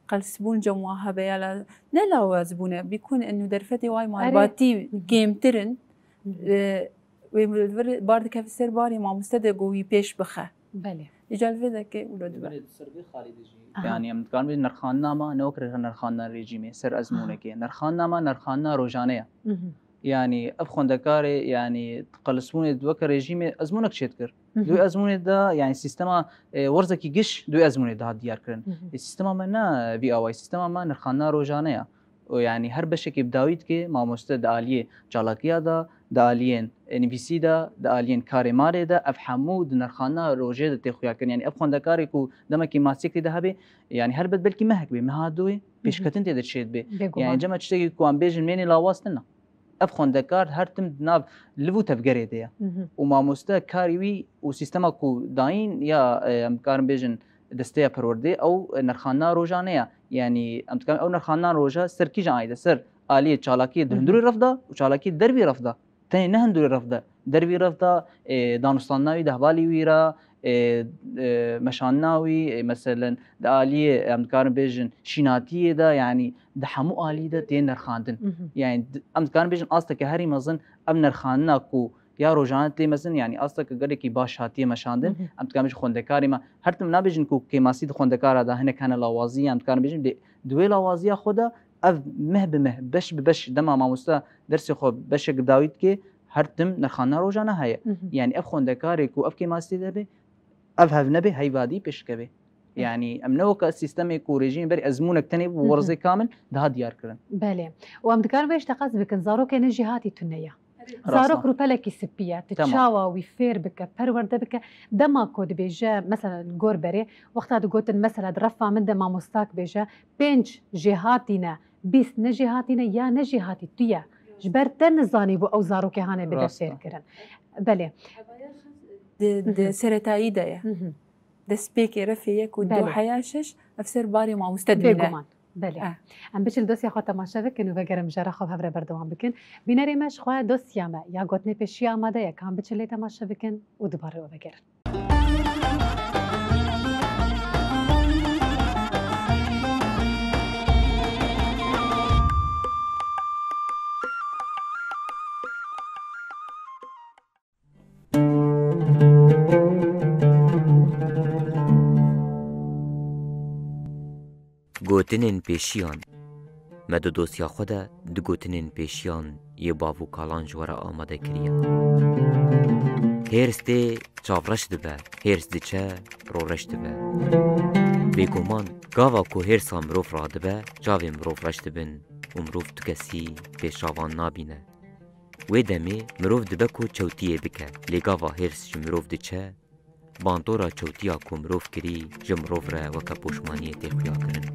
Qelsbûn cem wa hebe ya la ne lawazbûne. Bîkun inu derfetê way malbatî kêmtir in. Hı hı. E, wê vir bar dikeve ser barê mamoste de ku wî pêş bixe. Belê. Îca li vê de ke wilo dibe. Belê, di ser vê xalî de jî. Aha. Yani em dikarin bêjin nirxandina ma ne wek nirxandina rejîmê ser ezmûnekê. Aha. Nirxandina ma nirxandina rojane ye. Hı hı. Yani ev xwendekarê, yani qelsbûnê di weke rejîmê ezmûnek çêdikir. Hı hı. Di wê ezmûnê de, yani sîstema, e, werzekî giş di wê ezmûnê de hat diyar kirin. Hı hı. E, sîstema me ne vî awayî, sîstema me nirxandina rojane ye. Û yani her beşekê bi dawî dike, mamoste di aliyê çalakiya de, di aliyên nivîsî de, di aliyên karê marê de, ev hemû di nirxandina rojê de tê xuya kirin. Yani ev xwendekarê ku demekî masiyek tê de hebe, yani helbet belkî mehek bê, meha dû wê, hı hı, pêşketin tê de çêdibe. Bêguman. Yani cema tiştekî ku em bêjin mênê lawaz tune. Ev xwendekar her tim di nav liv û tevgerê de ye. Mhm. Û mamoste karî wî û sîstema ku dayîn ya, e, em karin bêjin desteya perwerdê, ew, e, nirxandina rojane ye. Yanî em dikarin ew nirxandina roja ser kîjan ayî de? Ser aliyê çalakiyê di, mhm, hundirê ref de û çalakiyê dervî ref de. Tenê ne hundirê ref de, dervî ref de, e, danûstandina wî de, hevalî wî re, e, e, meşandina wî, e, meselen di aliyê, em dikarin bêjin, şînatiyê de, yanî di hemû alî de tê nirxandin. Mhm. Yanî di, em dikarin bêjin asteke herî mezin ev nirxandina ku ya rojane tê mezin, yanî asteke gelekî baş hatiye meşandin. Mhm. Em dikarin bêjin xwendekarê me, her tim nabêjin ku kêmasî di xwendekara de hinek hene lawazî, em dikarin bêjin lê di wê lawaziya xwe de ev meh bi meh, beş bi beş dema mamoste dersê xwe beşek bi dawî dike, her tim nirxandina rojane heye. Mhm. Yanî ev xwendekarê ku ev kêmasî de be, ev hev nebe, heyva dî pêşkeve. Hı. Yanî em ne weke sîstemê ku rejîmê berî ezmûnek tenê bû, hı hı, werzê kamil daha diyar kirin. Belê. Û em dikarin vê ji te qas bikin, zarokê ne jêhatî tune ye. Rast e. Zarok rûpelekî spî ye. Tu, tamam, çawa wî fêr bike, perwerde bike, dema ku dibêje, mesela li gor berê, wexta digotin, mesela di refa min de mamostak bêje, pênc jêhatî ne, bîst ne jêhatî ne, ya ne jêhatî tu ye. Ji ber te nizanîbû ew zarokê hane bide, rast e, fêrkirin. Belê. Di, di, mhm, seretayî de ye. Mhm. Destpêkê refê ye ku, belê, du heya şeş ev ser barê mamoste dimîne. Bêguman. Belê. Eh. Em biçin dosya xwe temaşe bikin û vegerin mijara xwe bi hev re berdewam bikin. Bînerê me ji xwe dosya me ya gotinê pêşiya amade ye, ka em biçin lê temaşe bikin û dubarê we vegerin. Gotinên pêşiyan. Me di dosya xwe de du gotinên pêşiyan yê bav û kalan ji we re amade kiriye. Hêrs tê, çavreş dibe, hêrs diçe, roreş dibe. Bêguman, gava ku hêrsa mirov radibe, çavên mirov reş dibin û mirov tu kesî pêşavan nabîne. Wê demê mirov dibe ku çewtiyê bike, lê gava hêrs ji mirov diçe, bandora çewtiya ku mirov kirî ji mirov re weke poşmaniyê tê xuyakirin.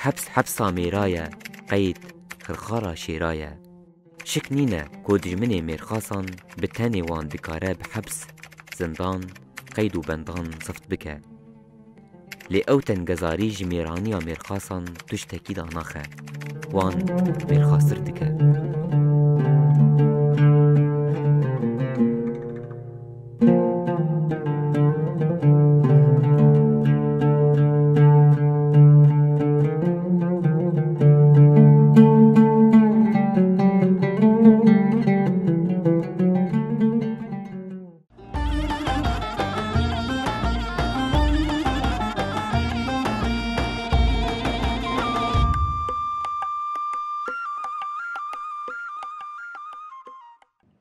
Heps hepsa mêra ye, qeyd xirxara şêra ye. Şik nîne ku dijminê mêrxasan bi tenê wan dikare bi heps, zindan, qeyd û bendan zift bike. Lê ew tengezarî ji mêraniya mêrxasan tiştekî danaxe. Wan mêrxastir dike.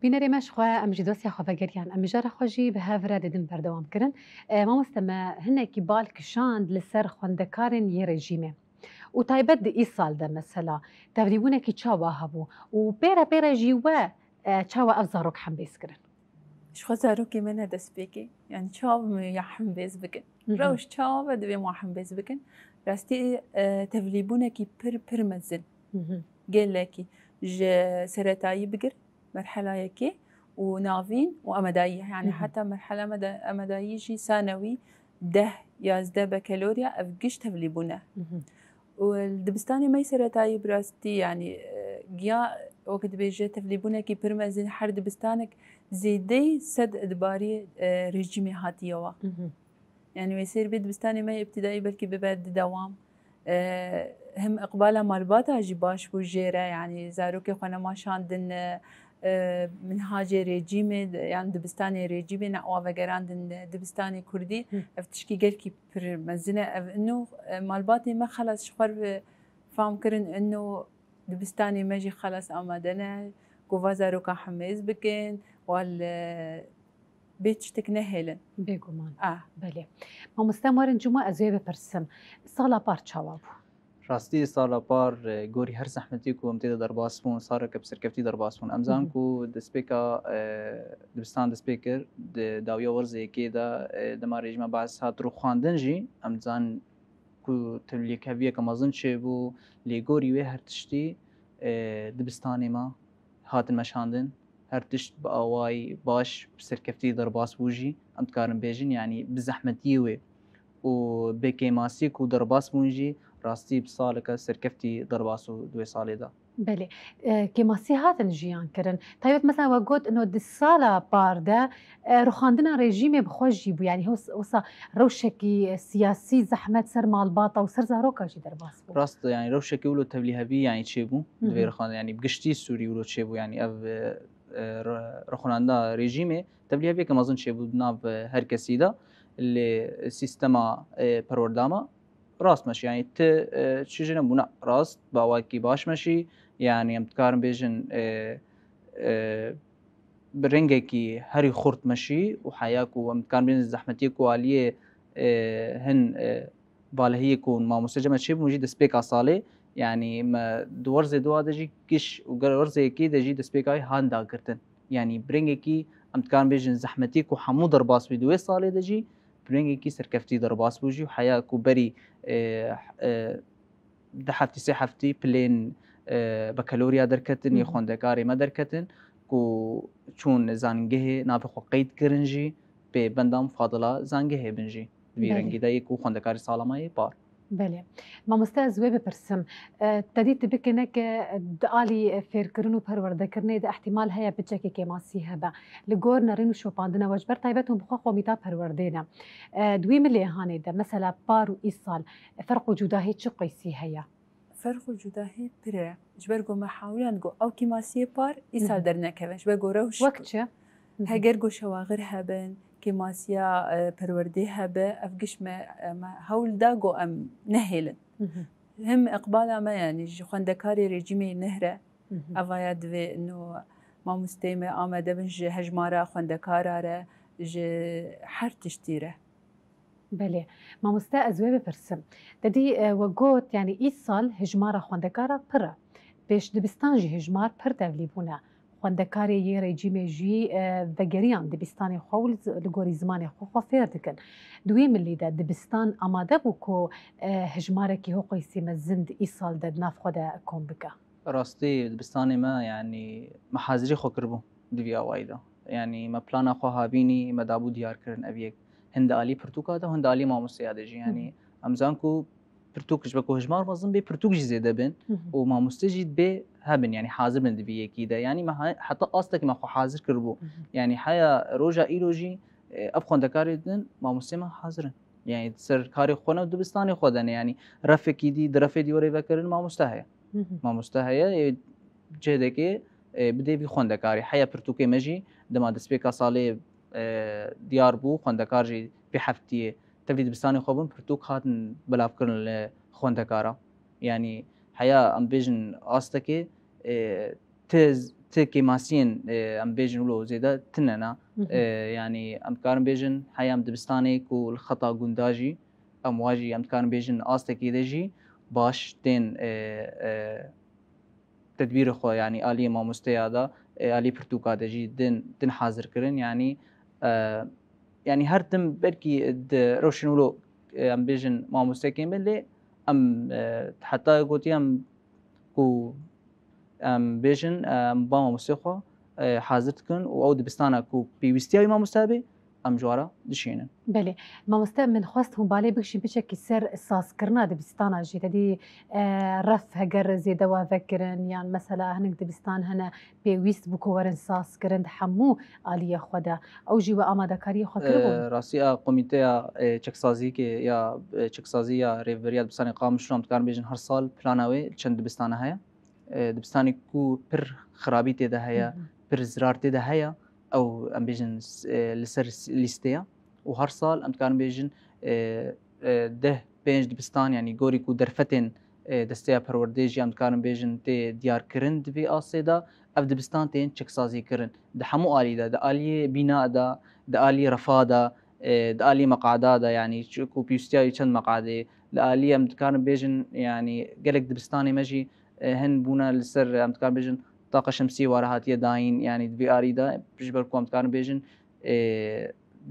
Bînerê me ji xwe, em jî dosya xwe vegeriyan. Em mijara xwe jî bi hev re didin berdewam kirin. E, mamoste me hinekî bal kişand li ser xwendekarên yê rejîmê. Û taybet di îsal de mesela tevlîbûnekî çawa hebû û pê re pê re jî we, e, çawa ev zarok hembêz kirin? Ji xwe zarokê me ne destpêkê. Yani çawa me ya hembêz bikin? Hı hı. Rewş çawa be divê me hembêz bikin. Rastî, e, tevlîbûnekî pir, pir mezin. Hı hı. Gelekî ji seretayî bigir, merhela yekê û navîn û amadayî. Yani, hı hı, heta merhela amada-, amadayî jî sanewî deh, yazdeh bekelorya ev giş tevlîbûn e. Hı hı. Û li dibistanê me yê seretayî bi rastî, yanî, e, giya wek dibêje tevlîbûnekî pir mezin, her dibistanek zêdeyî sed di barî, e, rejîmê hatiye wa. Hı hı. Yani wê sêr bê dibistanê me yê îbtidayî belkî bibe di dewam. E, hem iqbala malbata jî baş bû jê re, yani zarokê xwe nema şandin, e, e, minhacê rejîmê, yani dibistanê rejîmê ne, wa vegerandin dibistanê kurdî. Hı. Ev tişkî gelkî pir mezin e. Ev ino, e, malbatê me xelas ji xwe re fam kirin, ino dibistanê me jî xelas amade ne, ku va zaroka hemêz bikin, wa li bê tiştek nehêlin. Bêguman. Ah. Belê. Mamoste Muharrem, cuma ez wê bipirsim. Sala par çawa bû? Rastî sala par, e, gorî her zehmetî ku em tê de derbas bûn, saleke bi serkeftî derbas bûn. Em zan Hı hı. ku destpêka, e, dibistan dest pê kir, di dawiya werza yekê de, e, dema rejîma Baas hat rûxandin jî, em zan ku tevlîkeviyeke mezin çêbû, lê gorî wê her tiştî, e, dibistanê me hatin meşandin. Her tişt bi awayî baş, bi serkeftî derbas bû jî, em dikarin bêjin, yanî bi zehmetiyê wê û bi kêmasiyê ku derbas bûn jî, rastî bi saleke serkeftî derbas û di wê salê de. Belê. E, kêmasî hatin jiyan kirin. Taybet mesela we got, ino di sala par de, e, rûxandina rejîmê bi xwe jî bû. Yanî hos-, wisa rewşekî, e, siyasî zehmet ser malbata û ser zaroka jî derbas bû. Rast e, yanî rewşekî wilo tevlîhevî, yanî çêbû. Hı hı. Di vê rixandin, yanî bi giştî Sûrî wilo çêbû. Yanî ev, e, re-, rixandina rejîmê tevlîheviyeke mezin çêbû di nav, e, her kesî de. Lê sîstema, e, perwerdama rast meşî. Yanî ti, e, çi jî nebûne rast, bi awakî baş meşî. Yanî em dikarin bêjin, e, e, bi rengekî herî xurt meşî û heya ku em dikarin bêjin zehmetiyê ku aliyê, e, hin, e, valehiyê ku mamoste cem me çêbûn jî destpêka salê. Yanî me di werzê dua de jî giş û ger werzê yekê de jî destpêka wê han dagirtin. Yanî bi rengekî em dikarin bêjin zehmetiyê ku hemû derbas bî di wê salê de jî bi rengekî serkeftî derbas bû jî û heya ku berî, e, e, du heftî, sê heftî pilên, e, bekaloriya derketin, yê Hı hı. xwendekarê me derketin, ku çûn zanîngehê navê xwe qeyd kirin jî, pê benda mufadila zangehê bin jî. Di vî Belê. rengî de yê ku xwendekarê sala me yê par. Belê. Mamoste, ez wê bipirsim. E, te dî tu bikine ke di alî fêrkirin û perwerdekirinê de ihtimal heye piçekê kêmasî hebe. Li gor nerîn û şopandina we ji ber taybet hûn bi xwe komîta perwerdê ne. E, di wî milê hanê de, mesela par û îsal, e, ferq û cudahî çi qeysî heye? Ferq û cudahî pir e. Ji ber ku me hewlan ku ew kêmasiyê par îsal Hı hı. dernekeve. Ji ber ku rewş Wek çi? Hı hı. Heger ku şewaxir hebin, kêmasiya, e, perwerdê hebe, ev giş me, e, me hewl da ku em nehêlin. Hı hı. Him iqbala me, yanî ji xwendekarê rejîmê nehre, Hı hı. evaya divê ino mamosteyê me amade bin ji hejmara xwendekara re, ji her tiştî re. Belê. Mamoste, ez wê bipirsim. Te dî, e, we got, yanî îsal hijmara xwendekara pir e. Pêş dibistan jî hijmar pir tevlî bûne. Xwendekarê yê rejîmê jî, e, vegeriyan dibistanê xwe û li z-, li gorî zimanê xwe xwe fêr dikin. Di wî milî de dibistan amade bû ku, e, hijmarekî hoqeysî mezin di îsal de di nav xwe de kom bike. Rastî dibistanê me, yanî me hazirî xwe kiribû di vî awayî de. Yanî me plana xwe havînî me dabû diyar kirin ev yek. Hin di alî pirtûka de, hin di alî mamosteya de jî. Yanî Hı hı. em zan ku pirtûk ji ber ku hijmar mezin bê, pirtûk jî zêde bin Hı hı. û mamoste jî dibê hebin, yanî hazir bin di vî yekî de. Yanî me he-, heta astekî me xwe hazir kiribû. Hı hı. Yanî heya roja îro jî, e, ev xwendekarê din mamosteyê me hazir in. Yanî ser karê xwe ne, dibistanê xwe de ne. Yanî refekî dî, di refê dî were vekirin mamoste heye. Hı hı. Mamoste heye, ê cêdekê, ê, bidê vî xwendekarê. Heya pirtûkê me jî dema destpêka salê, e, diyar bû, xwendekar jî vê heftiyê tevlî dibistanê xwe bûn, pirtûk hatin belavkirin li xwendekara. Yanî heya em bêjin astekê, e, ti, ti kêmasiyên, e, em bêjin wilo zêde tune ne. Hı hı. E, yanî em dikarin bêjin heya em dibistanê ku li xeta gunda jî, em wa jî em dikarin bêjin astekê de jî baş tên, e, e, tedbîrê xwe, yanî aliyê mamosteya de, e, alî pirtûka de jî din, din hazir kirin. Yanî, e, yanî her tim belkî di rewşên wilo, e, em bêjin mamostekên bin, lê em, e, heta gotiye em ku em bêjin, e, em ba mamostê xwe, e, hazir dikin û ew dibistana ku pêwîstiya wî mamoste be, em ji we re dişînin. Belê. Mamoste, min xwest hûn balê bikişîn piçekî ser sazkirina dibistana jî. Te dî, e, ref heger zêde wa vekirin, yan mesela hinek dibistan hene pêwîst bû ku werin sazkirin di hemû aliyê xwe de. Ew jî we amadekariyê xwe kiribûn? E, rastî a komîteya, e, çeksazîkê ya, e, çeksazî ya Rêveberiya Dibistanê Qamişlo, em dikarin bêjin her sal plana wê li çend dibistana heye. E, dibistanê ku pir xirabî tê de heye, Hı hı. pir zirar tê de heye, ew em bêjin s-, e, li ser s-, lîstê ye. Û her sal em dikarin bêjin, e, e, deh pênc dibistan, yanî gorî ku derfetên, e, desteya perwerdeyê jî em dikarin bêjin tê diyarkirin di vê astê de, ev dibistan tên çeksazî kirin. Di hemû alî de, di aliyê bîna de, di aliyê refa de, e, di aliyê meqada de, yanî çi-, ku pîwstiya wî çend meqadê, di aliyê em dikarin bêjin, yanî gelek dibistanê me jî, e, hin bûne li ser, em dikarin bêjin, taqa şemsiyê ware hatiye dayîn, yanî di vê arî de ji ber ku em dikarin bêjin, e,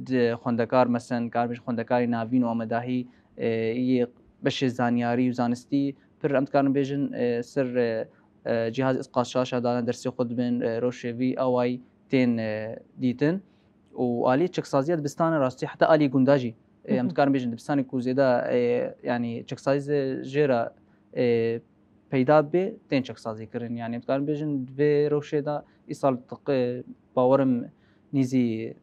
di xwendekar, mesen, dikarin bêjin xwendekarê navîn û amedahî, e, yê beşê zanyarî û zanistî pir, em dikarin bêjin, e, ser, e, e, cihazê isqatşaşa dane dersê xwe dibin, e, rewşê vî awayî tên, e, dîtin. Û alî çeksaziya dibistane rastî heta alî gunda jî, e, Hı em hı. dikarin bêjin dibistanê ku zêde, e, yanî çeksazî jê re, e, peyda bê, tên çeksazî kirin. Yanî em dikarin bêjin di vê rewşê de îsal tiqê bawerim nîzî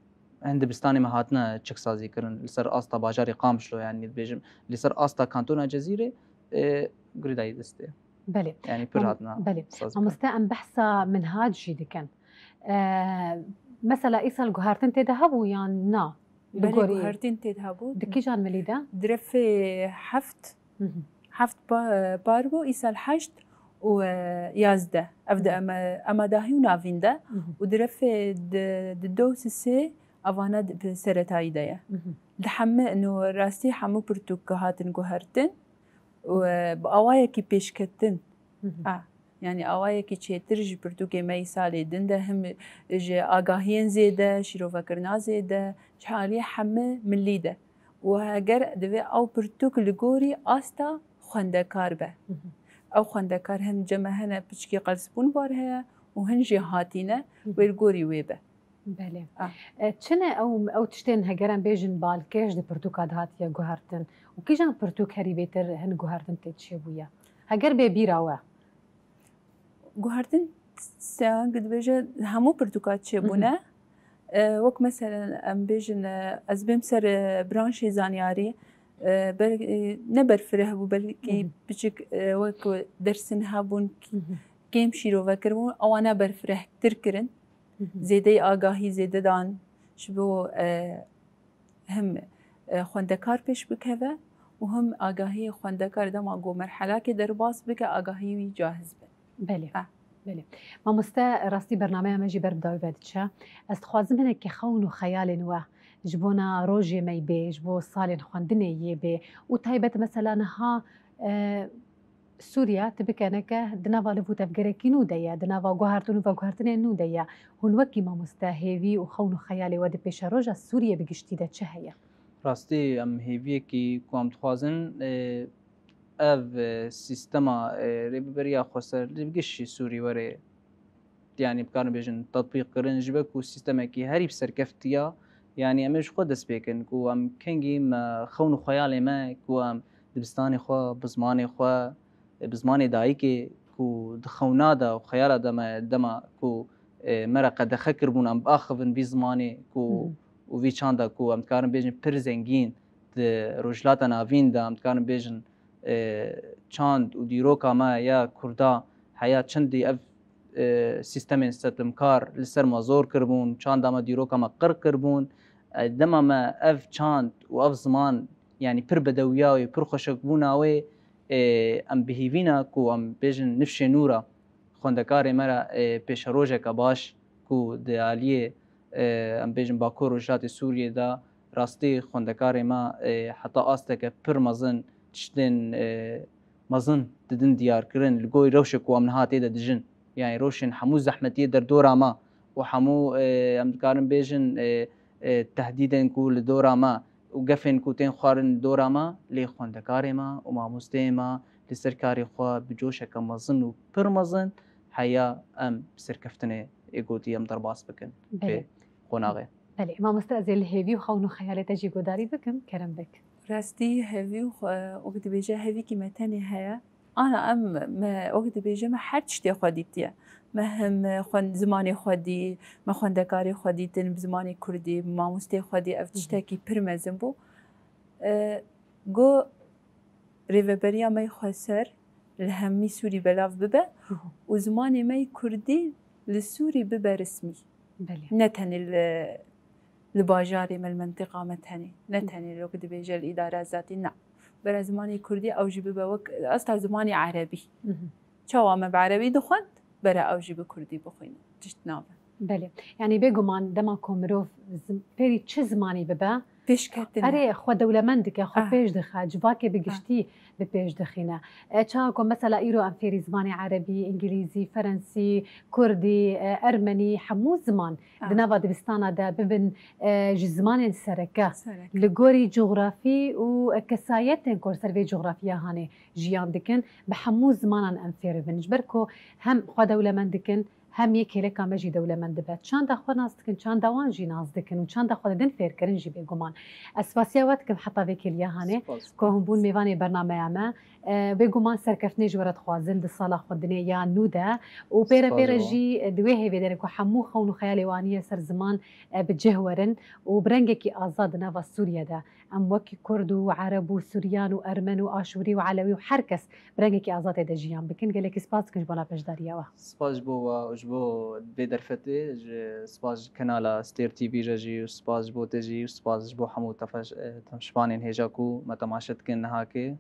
hin dibistanê me hatine çeksazî kirin li ser asta bajarê Qamişlo, yanî dibêjim li ser asta kantona Cezîrê, e, girêdayî destê. Belê. Yanî pir Mam-, hatine belê. sazkirin. Mamoste, em behsa minhac jî dikin. E, mesela îsal guhertin tê de hebû yan na? Li Belê gorî guhertin tê de hebû. Di kîjan milî de? Di refê heft, Hı hı. heft pa-, par bû, îsal heşt û, e, yazdeh. Ev di Hı hı. eme-, emadahî û navîn de. Hı hı. Û di refê di, di do û sisê evana di, bi seretayî de ye. Hı hı. Di hemû, no, rastî hemû pirtûk hatin guhertin û, e, bi awayekî pêşketin. Hı hı. A, yanî awayekî çêtir ji pirtûkê me yî salê din de him ji agahiyên zêde, şîrovekirina zêde, ji aliyê hemî milî de. Û heger divê ew pirtûk li gorî asta xwendekar be. Hı hı. Ew xwendekar hin cem me hene piçkî qelsbûn bar heye û hin jî hatîne Hı hı. wê li gorî wê be. Belê. Ah. E, çi ne ew, ew tiştên heger em bêjin balkêş di pirtûka de hatiye guhertin û kîjan pirtûk herî bêtir hin guhertin tê çêbûye? Heger bê bîra we. Guhertin se-, dibêje hemû pirtûka çêbûne. Mhm. E, wek meselen em bêjin, e, ez bêm ser, e, branşê zanyarî, e, bel-, e, ne berfireh bû, belkî Mhm. piçik, e, wek dersin hebûn, Mhm. kêm şîrove kiribûn, ewana berfirehtir kirin. Mhm. Zêdeyî agahî zêde dan ji bo, e, him, e, xwendekar pêş bikeve û him agahiyê xwendekar dema ku merhelakê derbas bike, agahiyê wî cahiz be. Belê. Ah. Belê. Mamoste, rastî bernameya me jî ber bi dawî ve diçe. Ez dixwazim hinekî xewn û xeyalên we ji bona rojê me yê bê, ji bo salên xwendinê yê bê û taybet mesela niha, e, Sûriye, tu bike neke, di nava liv û tevgerekî nû de ye, di nava guhertin û veguhertinên nû de ye. Hûn wekî mamoste hêvî û xewn û xeyalê we di pêşeroja Sûriyê bi giştî de çi heye? Rastî em hêviyekî ku em dixwazin, e, ev, e, sîstema, e, rêveberiya xweser li giştî Sûrî were yanî bikarin bêjin, tetbîq kirin, ji ber ku sîstemekî herî bi serkeftiya, yanî em ê ji xwe dest pê kin, ku em kengî me xewn û xeyalê me, ku em dibistanê xwe, bi zimanê xwe, bi zimanê dayikê, ku di xewna de û xeyala de me, dema ku, e, me re qedexe kiribûn, em biaxivin vî zimanê, ku Hı hı. û vî çanda ku em dikarin bêjin pir zengîn di Rojhilata Navîn de, em dikarin bêjin, e, çand û dîroka me ya Kurda heya çendî ev, e, sîstemên setimkar li ser me zor kiribûn, çanda me dîroka me qirq kiribûn. E, dema me ev çand û ev ziman, yanî pir bedewiya wê, pir xweşikbûna wê, e, em bi hêvî ne ku em bêjin nifşê nû re xwendekarê me re, e, pêşerojeke baş ku di aliyê, e, em bêjin Bakur Rojhilatê Sûriyê de rastî xwendekarê me, e, heta asteke pir mezin tiştên, e, mezin didin diyarkirin li gorî rewşê ku em niha tê de dijin. Yanî rewşên hemû zehmetiyê derdora me û hemû, e, em dikarin bêjin, e, e, tehdîdên ku li dora me û gefên ku tên xwarin li dora me, lê xwendekarê me û mamosteyê me li ser karê xwe bi coşeke mezin û pir mezin heya em bi serkeftinê ê gotî em derbas bikin vê Belê. qonaxê. Belê, mamoste, ez ê li hêvî û xewn û xeyalê te jî guhdarî bikim, kerem bik. Rastî hêvî û xwe-, wek dibêje hêvîkî me tenê heye. Ana em, me, wek dibêje me her tiştê xwe dîtiye. Me him xwend-, zimanê xwe dî, me xwendekarê xwe dîtin bi zimanê kurdî, bi mamosteyê xwe dî, ev Hı hı. tiştekî pir mezin bû. E, got, rêveberiya me yê xweser li hemî Sûrî belav bibe Hı hı. û zimanê me yê kurdî li Sûrî bibe resmî. Belê. Ne tenê li, li bajarê me, li mentiqa me tenê. Ne Hı. tenê li wek dibêje li îdara zatî, na. Bera zimanê kurdî ew jî bibe wek asta zimanê erebî. Hı hı. Çawa me bi erebî dixwend, bera ew jî bi kurdî bixwîne. Tişt nabe. Belê. Yanî bêguman dema ku mirov zim-, fêrî çi zimanî bibe, Pêşketin e. erê, xwe dewlemend dike, xwe Ah. pêş dixe, civakê bi Ah. giştî bi pêş dixîne. E, çawa ku mesela îro em fêrî zimanê erebî, îngilîzî, ferensî, kurdî, e, ermenî, hemû ziman Ah. di nava dibistana de bibin, e, ji zimanên sereke. Sereke. Li gorî cografî û kesayetên ku li ser vê cografiya hanê jiyan dikin, bi hemû zimanan em fêr bibin. Ji ber ku hem xwe dewlemend dikin, hem yê kêleka me jî dewlemend dibe. Çanda xwe nas dikin, çanda wan jî nas dikin û çanda xwe didin fêrkirin jî bêguman. Ez spasiya we dikim heta vê kêliya hanê Spas, ku hûn bûn spas. mêvanê bernameya me. E, bêguman serkeftinê ji we re dixwazin di sala xwendinê ya nû de û pê re Spas pê re bo. jî, e, di wê hêvê de ne ku hemû xewn û xeyalê wan ye ser ziman, e, bi cih werin û bi rengekî azad di nava Sûriye de em wekî Kurd û Ereb û Suryan û Ermen û Aşûrî û Elewî û her kes bi rengekî azad tê de jiyan bikin. Gelekî spas dikin ji bona beşdariya we. Spas ji bo we û ji bo vê derfetê, ji, spas ji kanala Stêr T V re jî û spas ji bo te jî û spas ji bo hemû tefe-, e, temaşevanên hêja ku me temaşe dikin niha kê.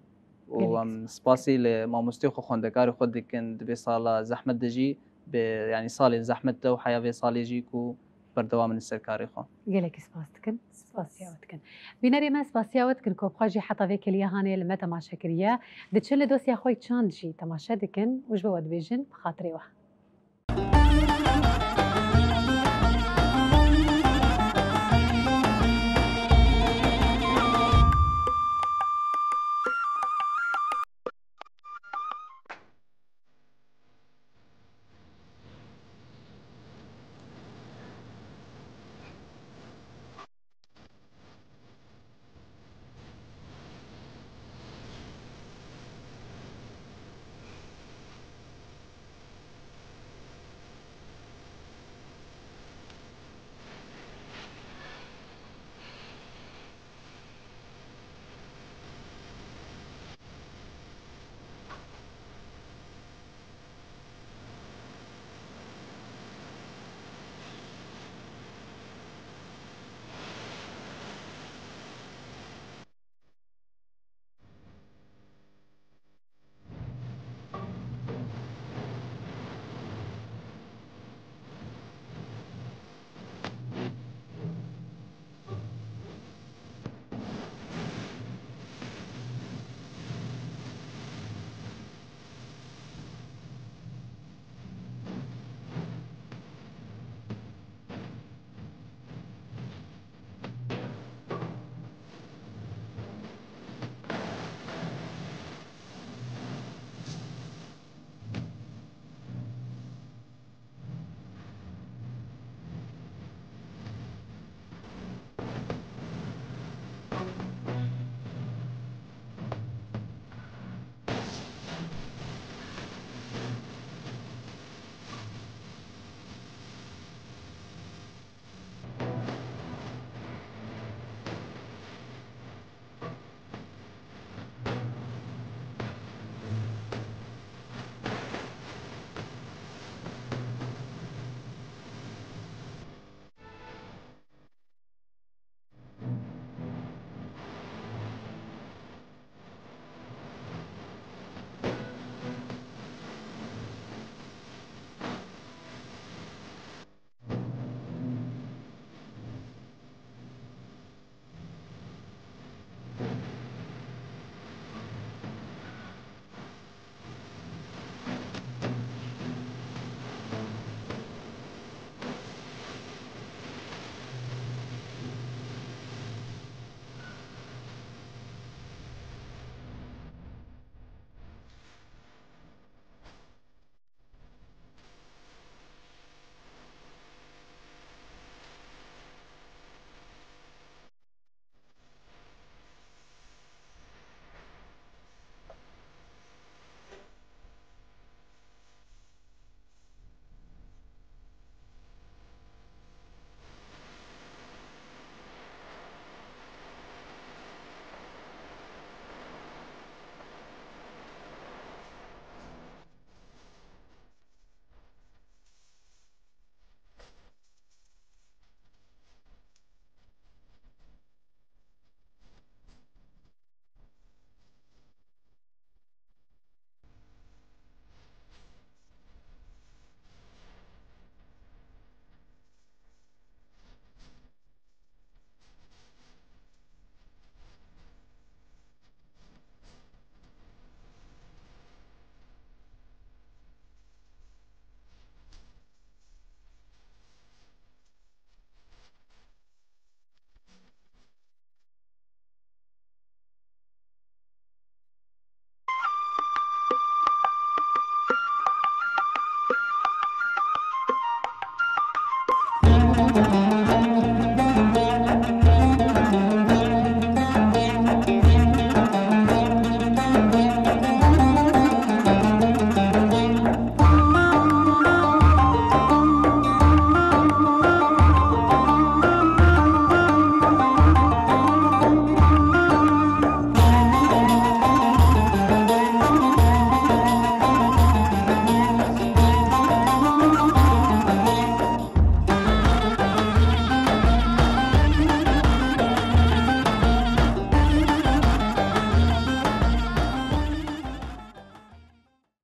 Û Gelek em spas. spasî li mamostê xwe, xwendekarê xwe dikin di vê sala zehmet de jî, bi, yanî salên zehmet de û heya vê salê jî ku berdewam in li ser karê xwe. Gelekî spas dikin. Spasiya we dikin. Bînerê me, spasiya we dikin ku bi xwe jî heta vê kêliya hanê li me temaşe kiriye. Diçin li dosya xwe çand jî temaşe dikin û ji bo we dibêjin bi xatirê we.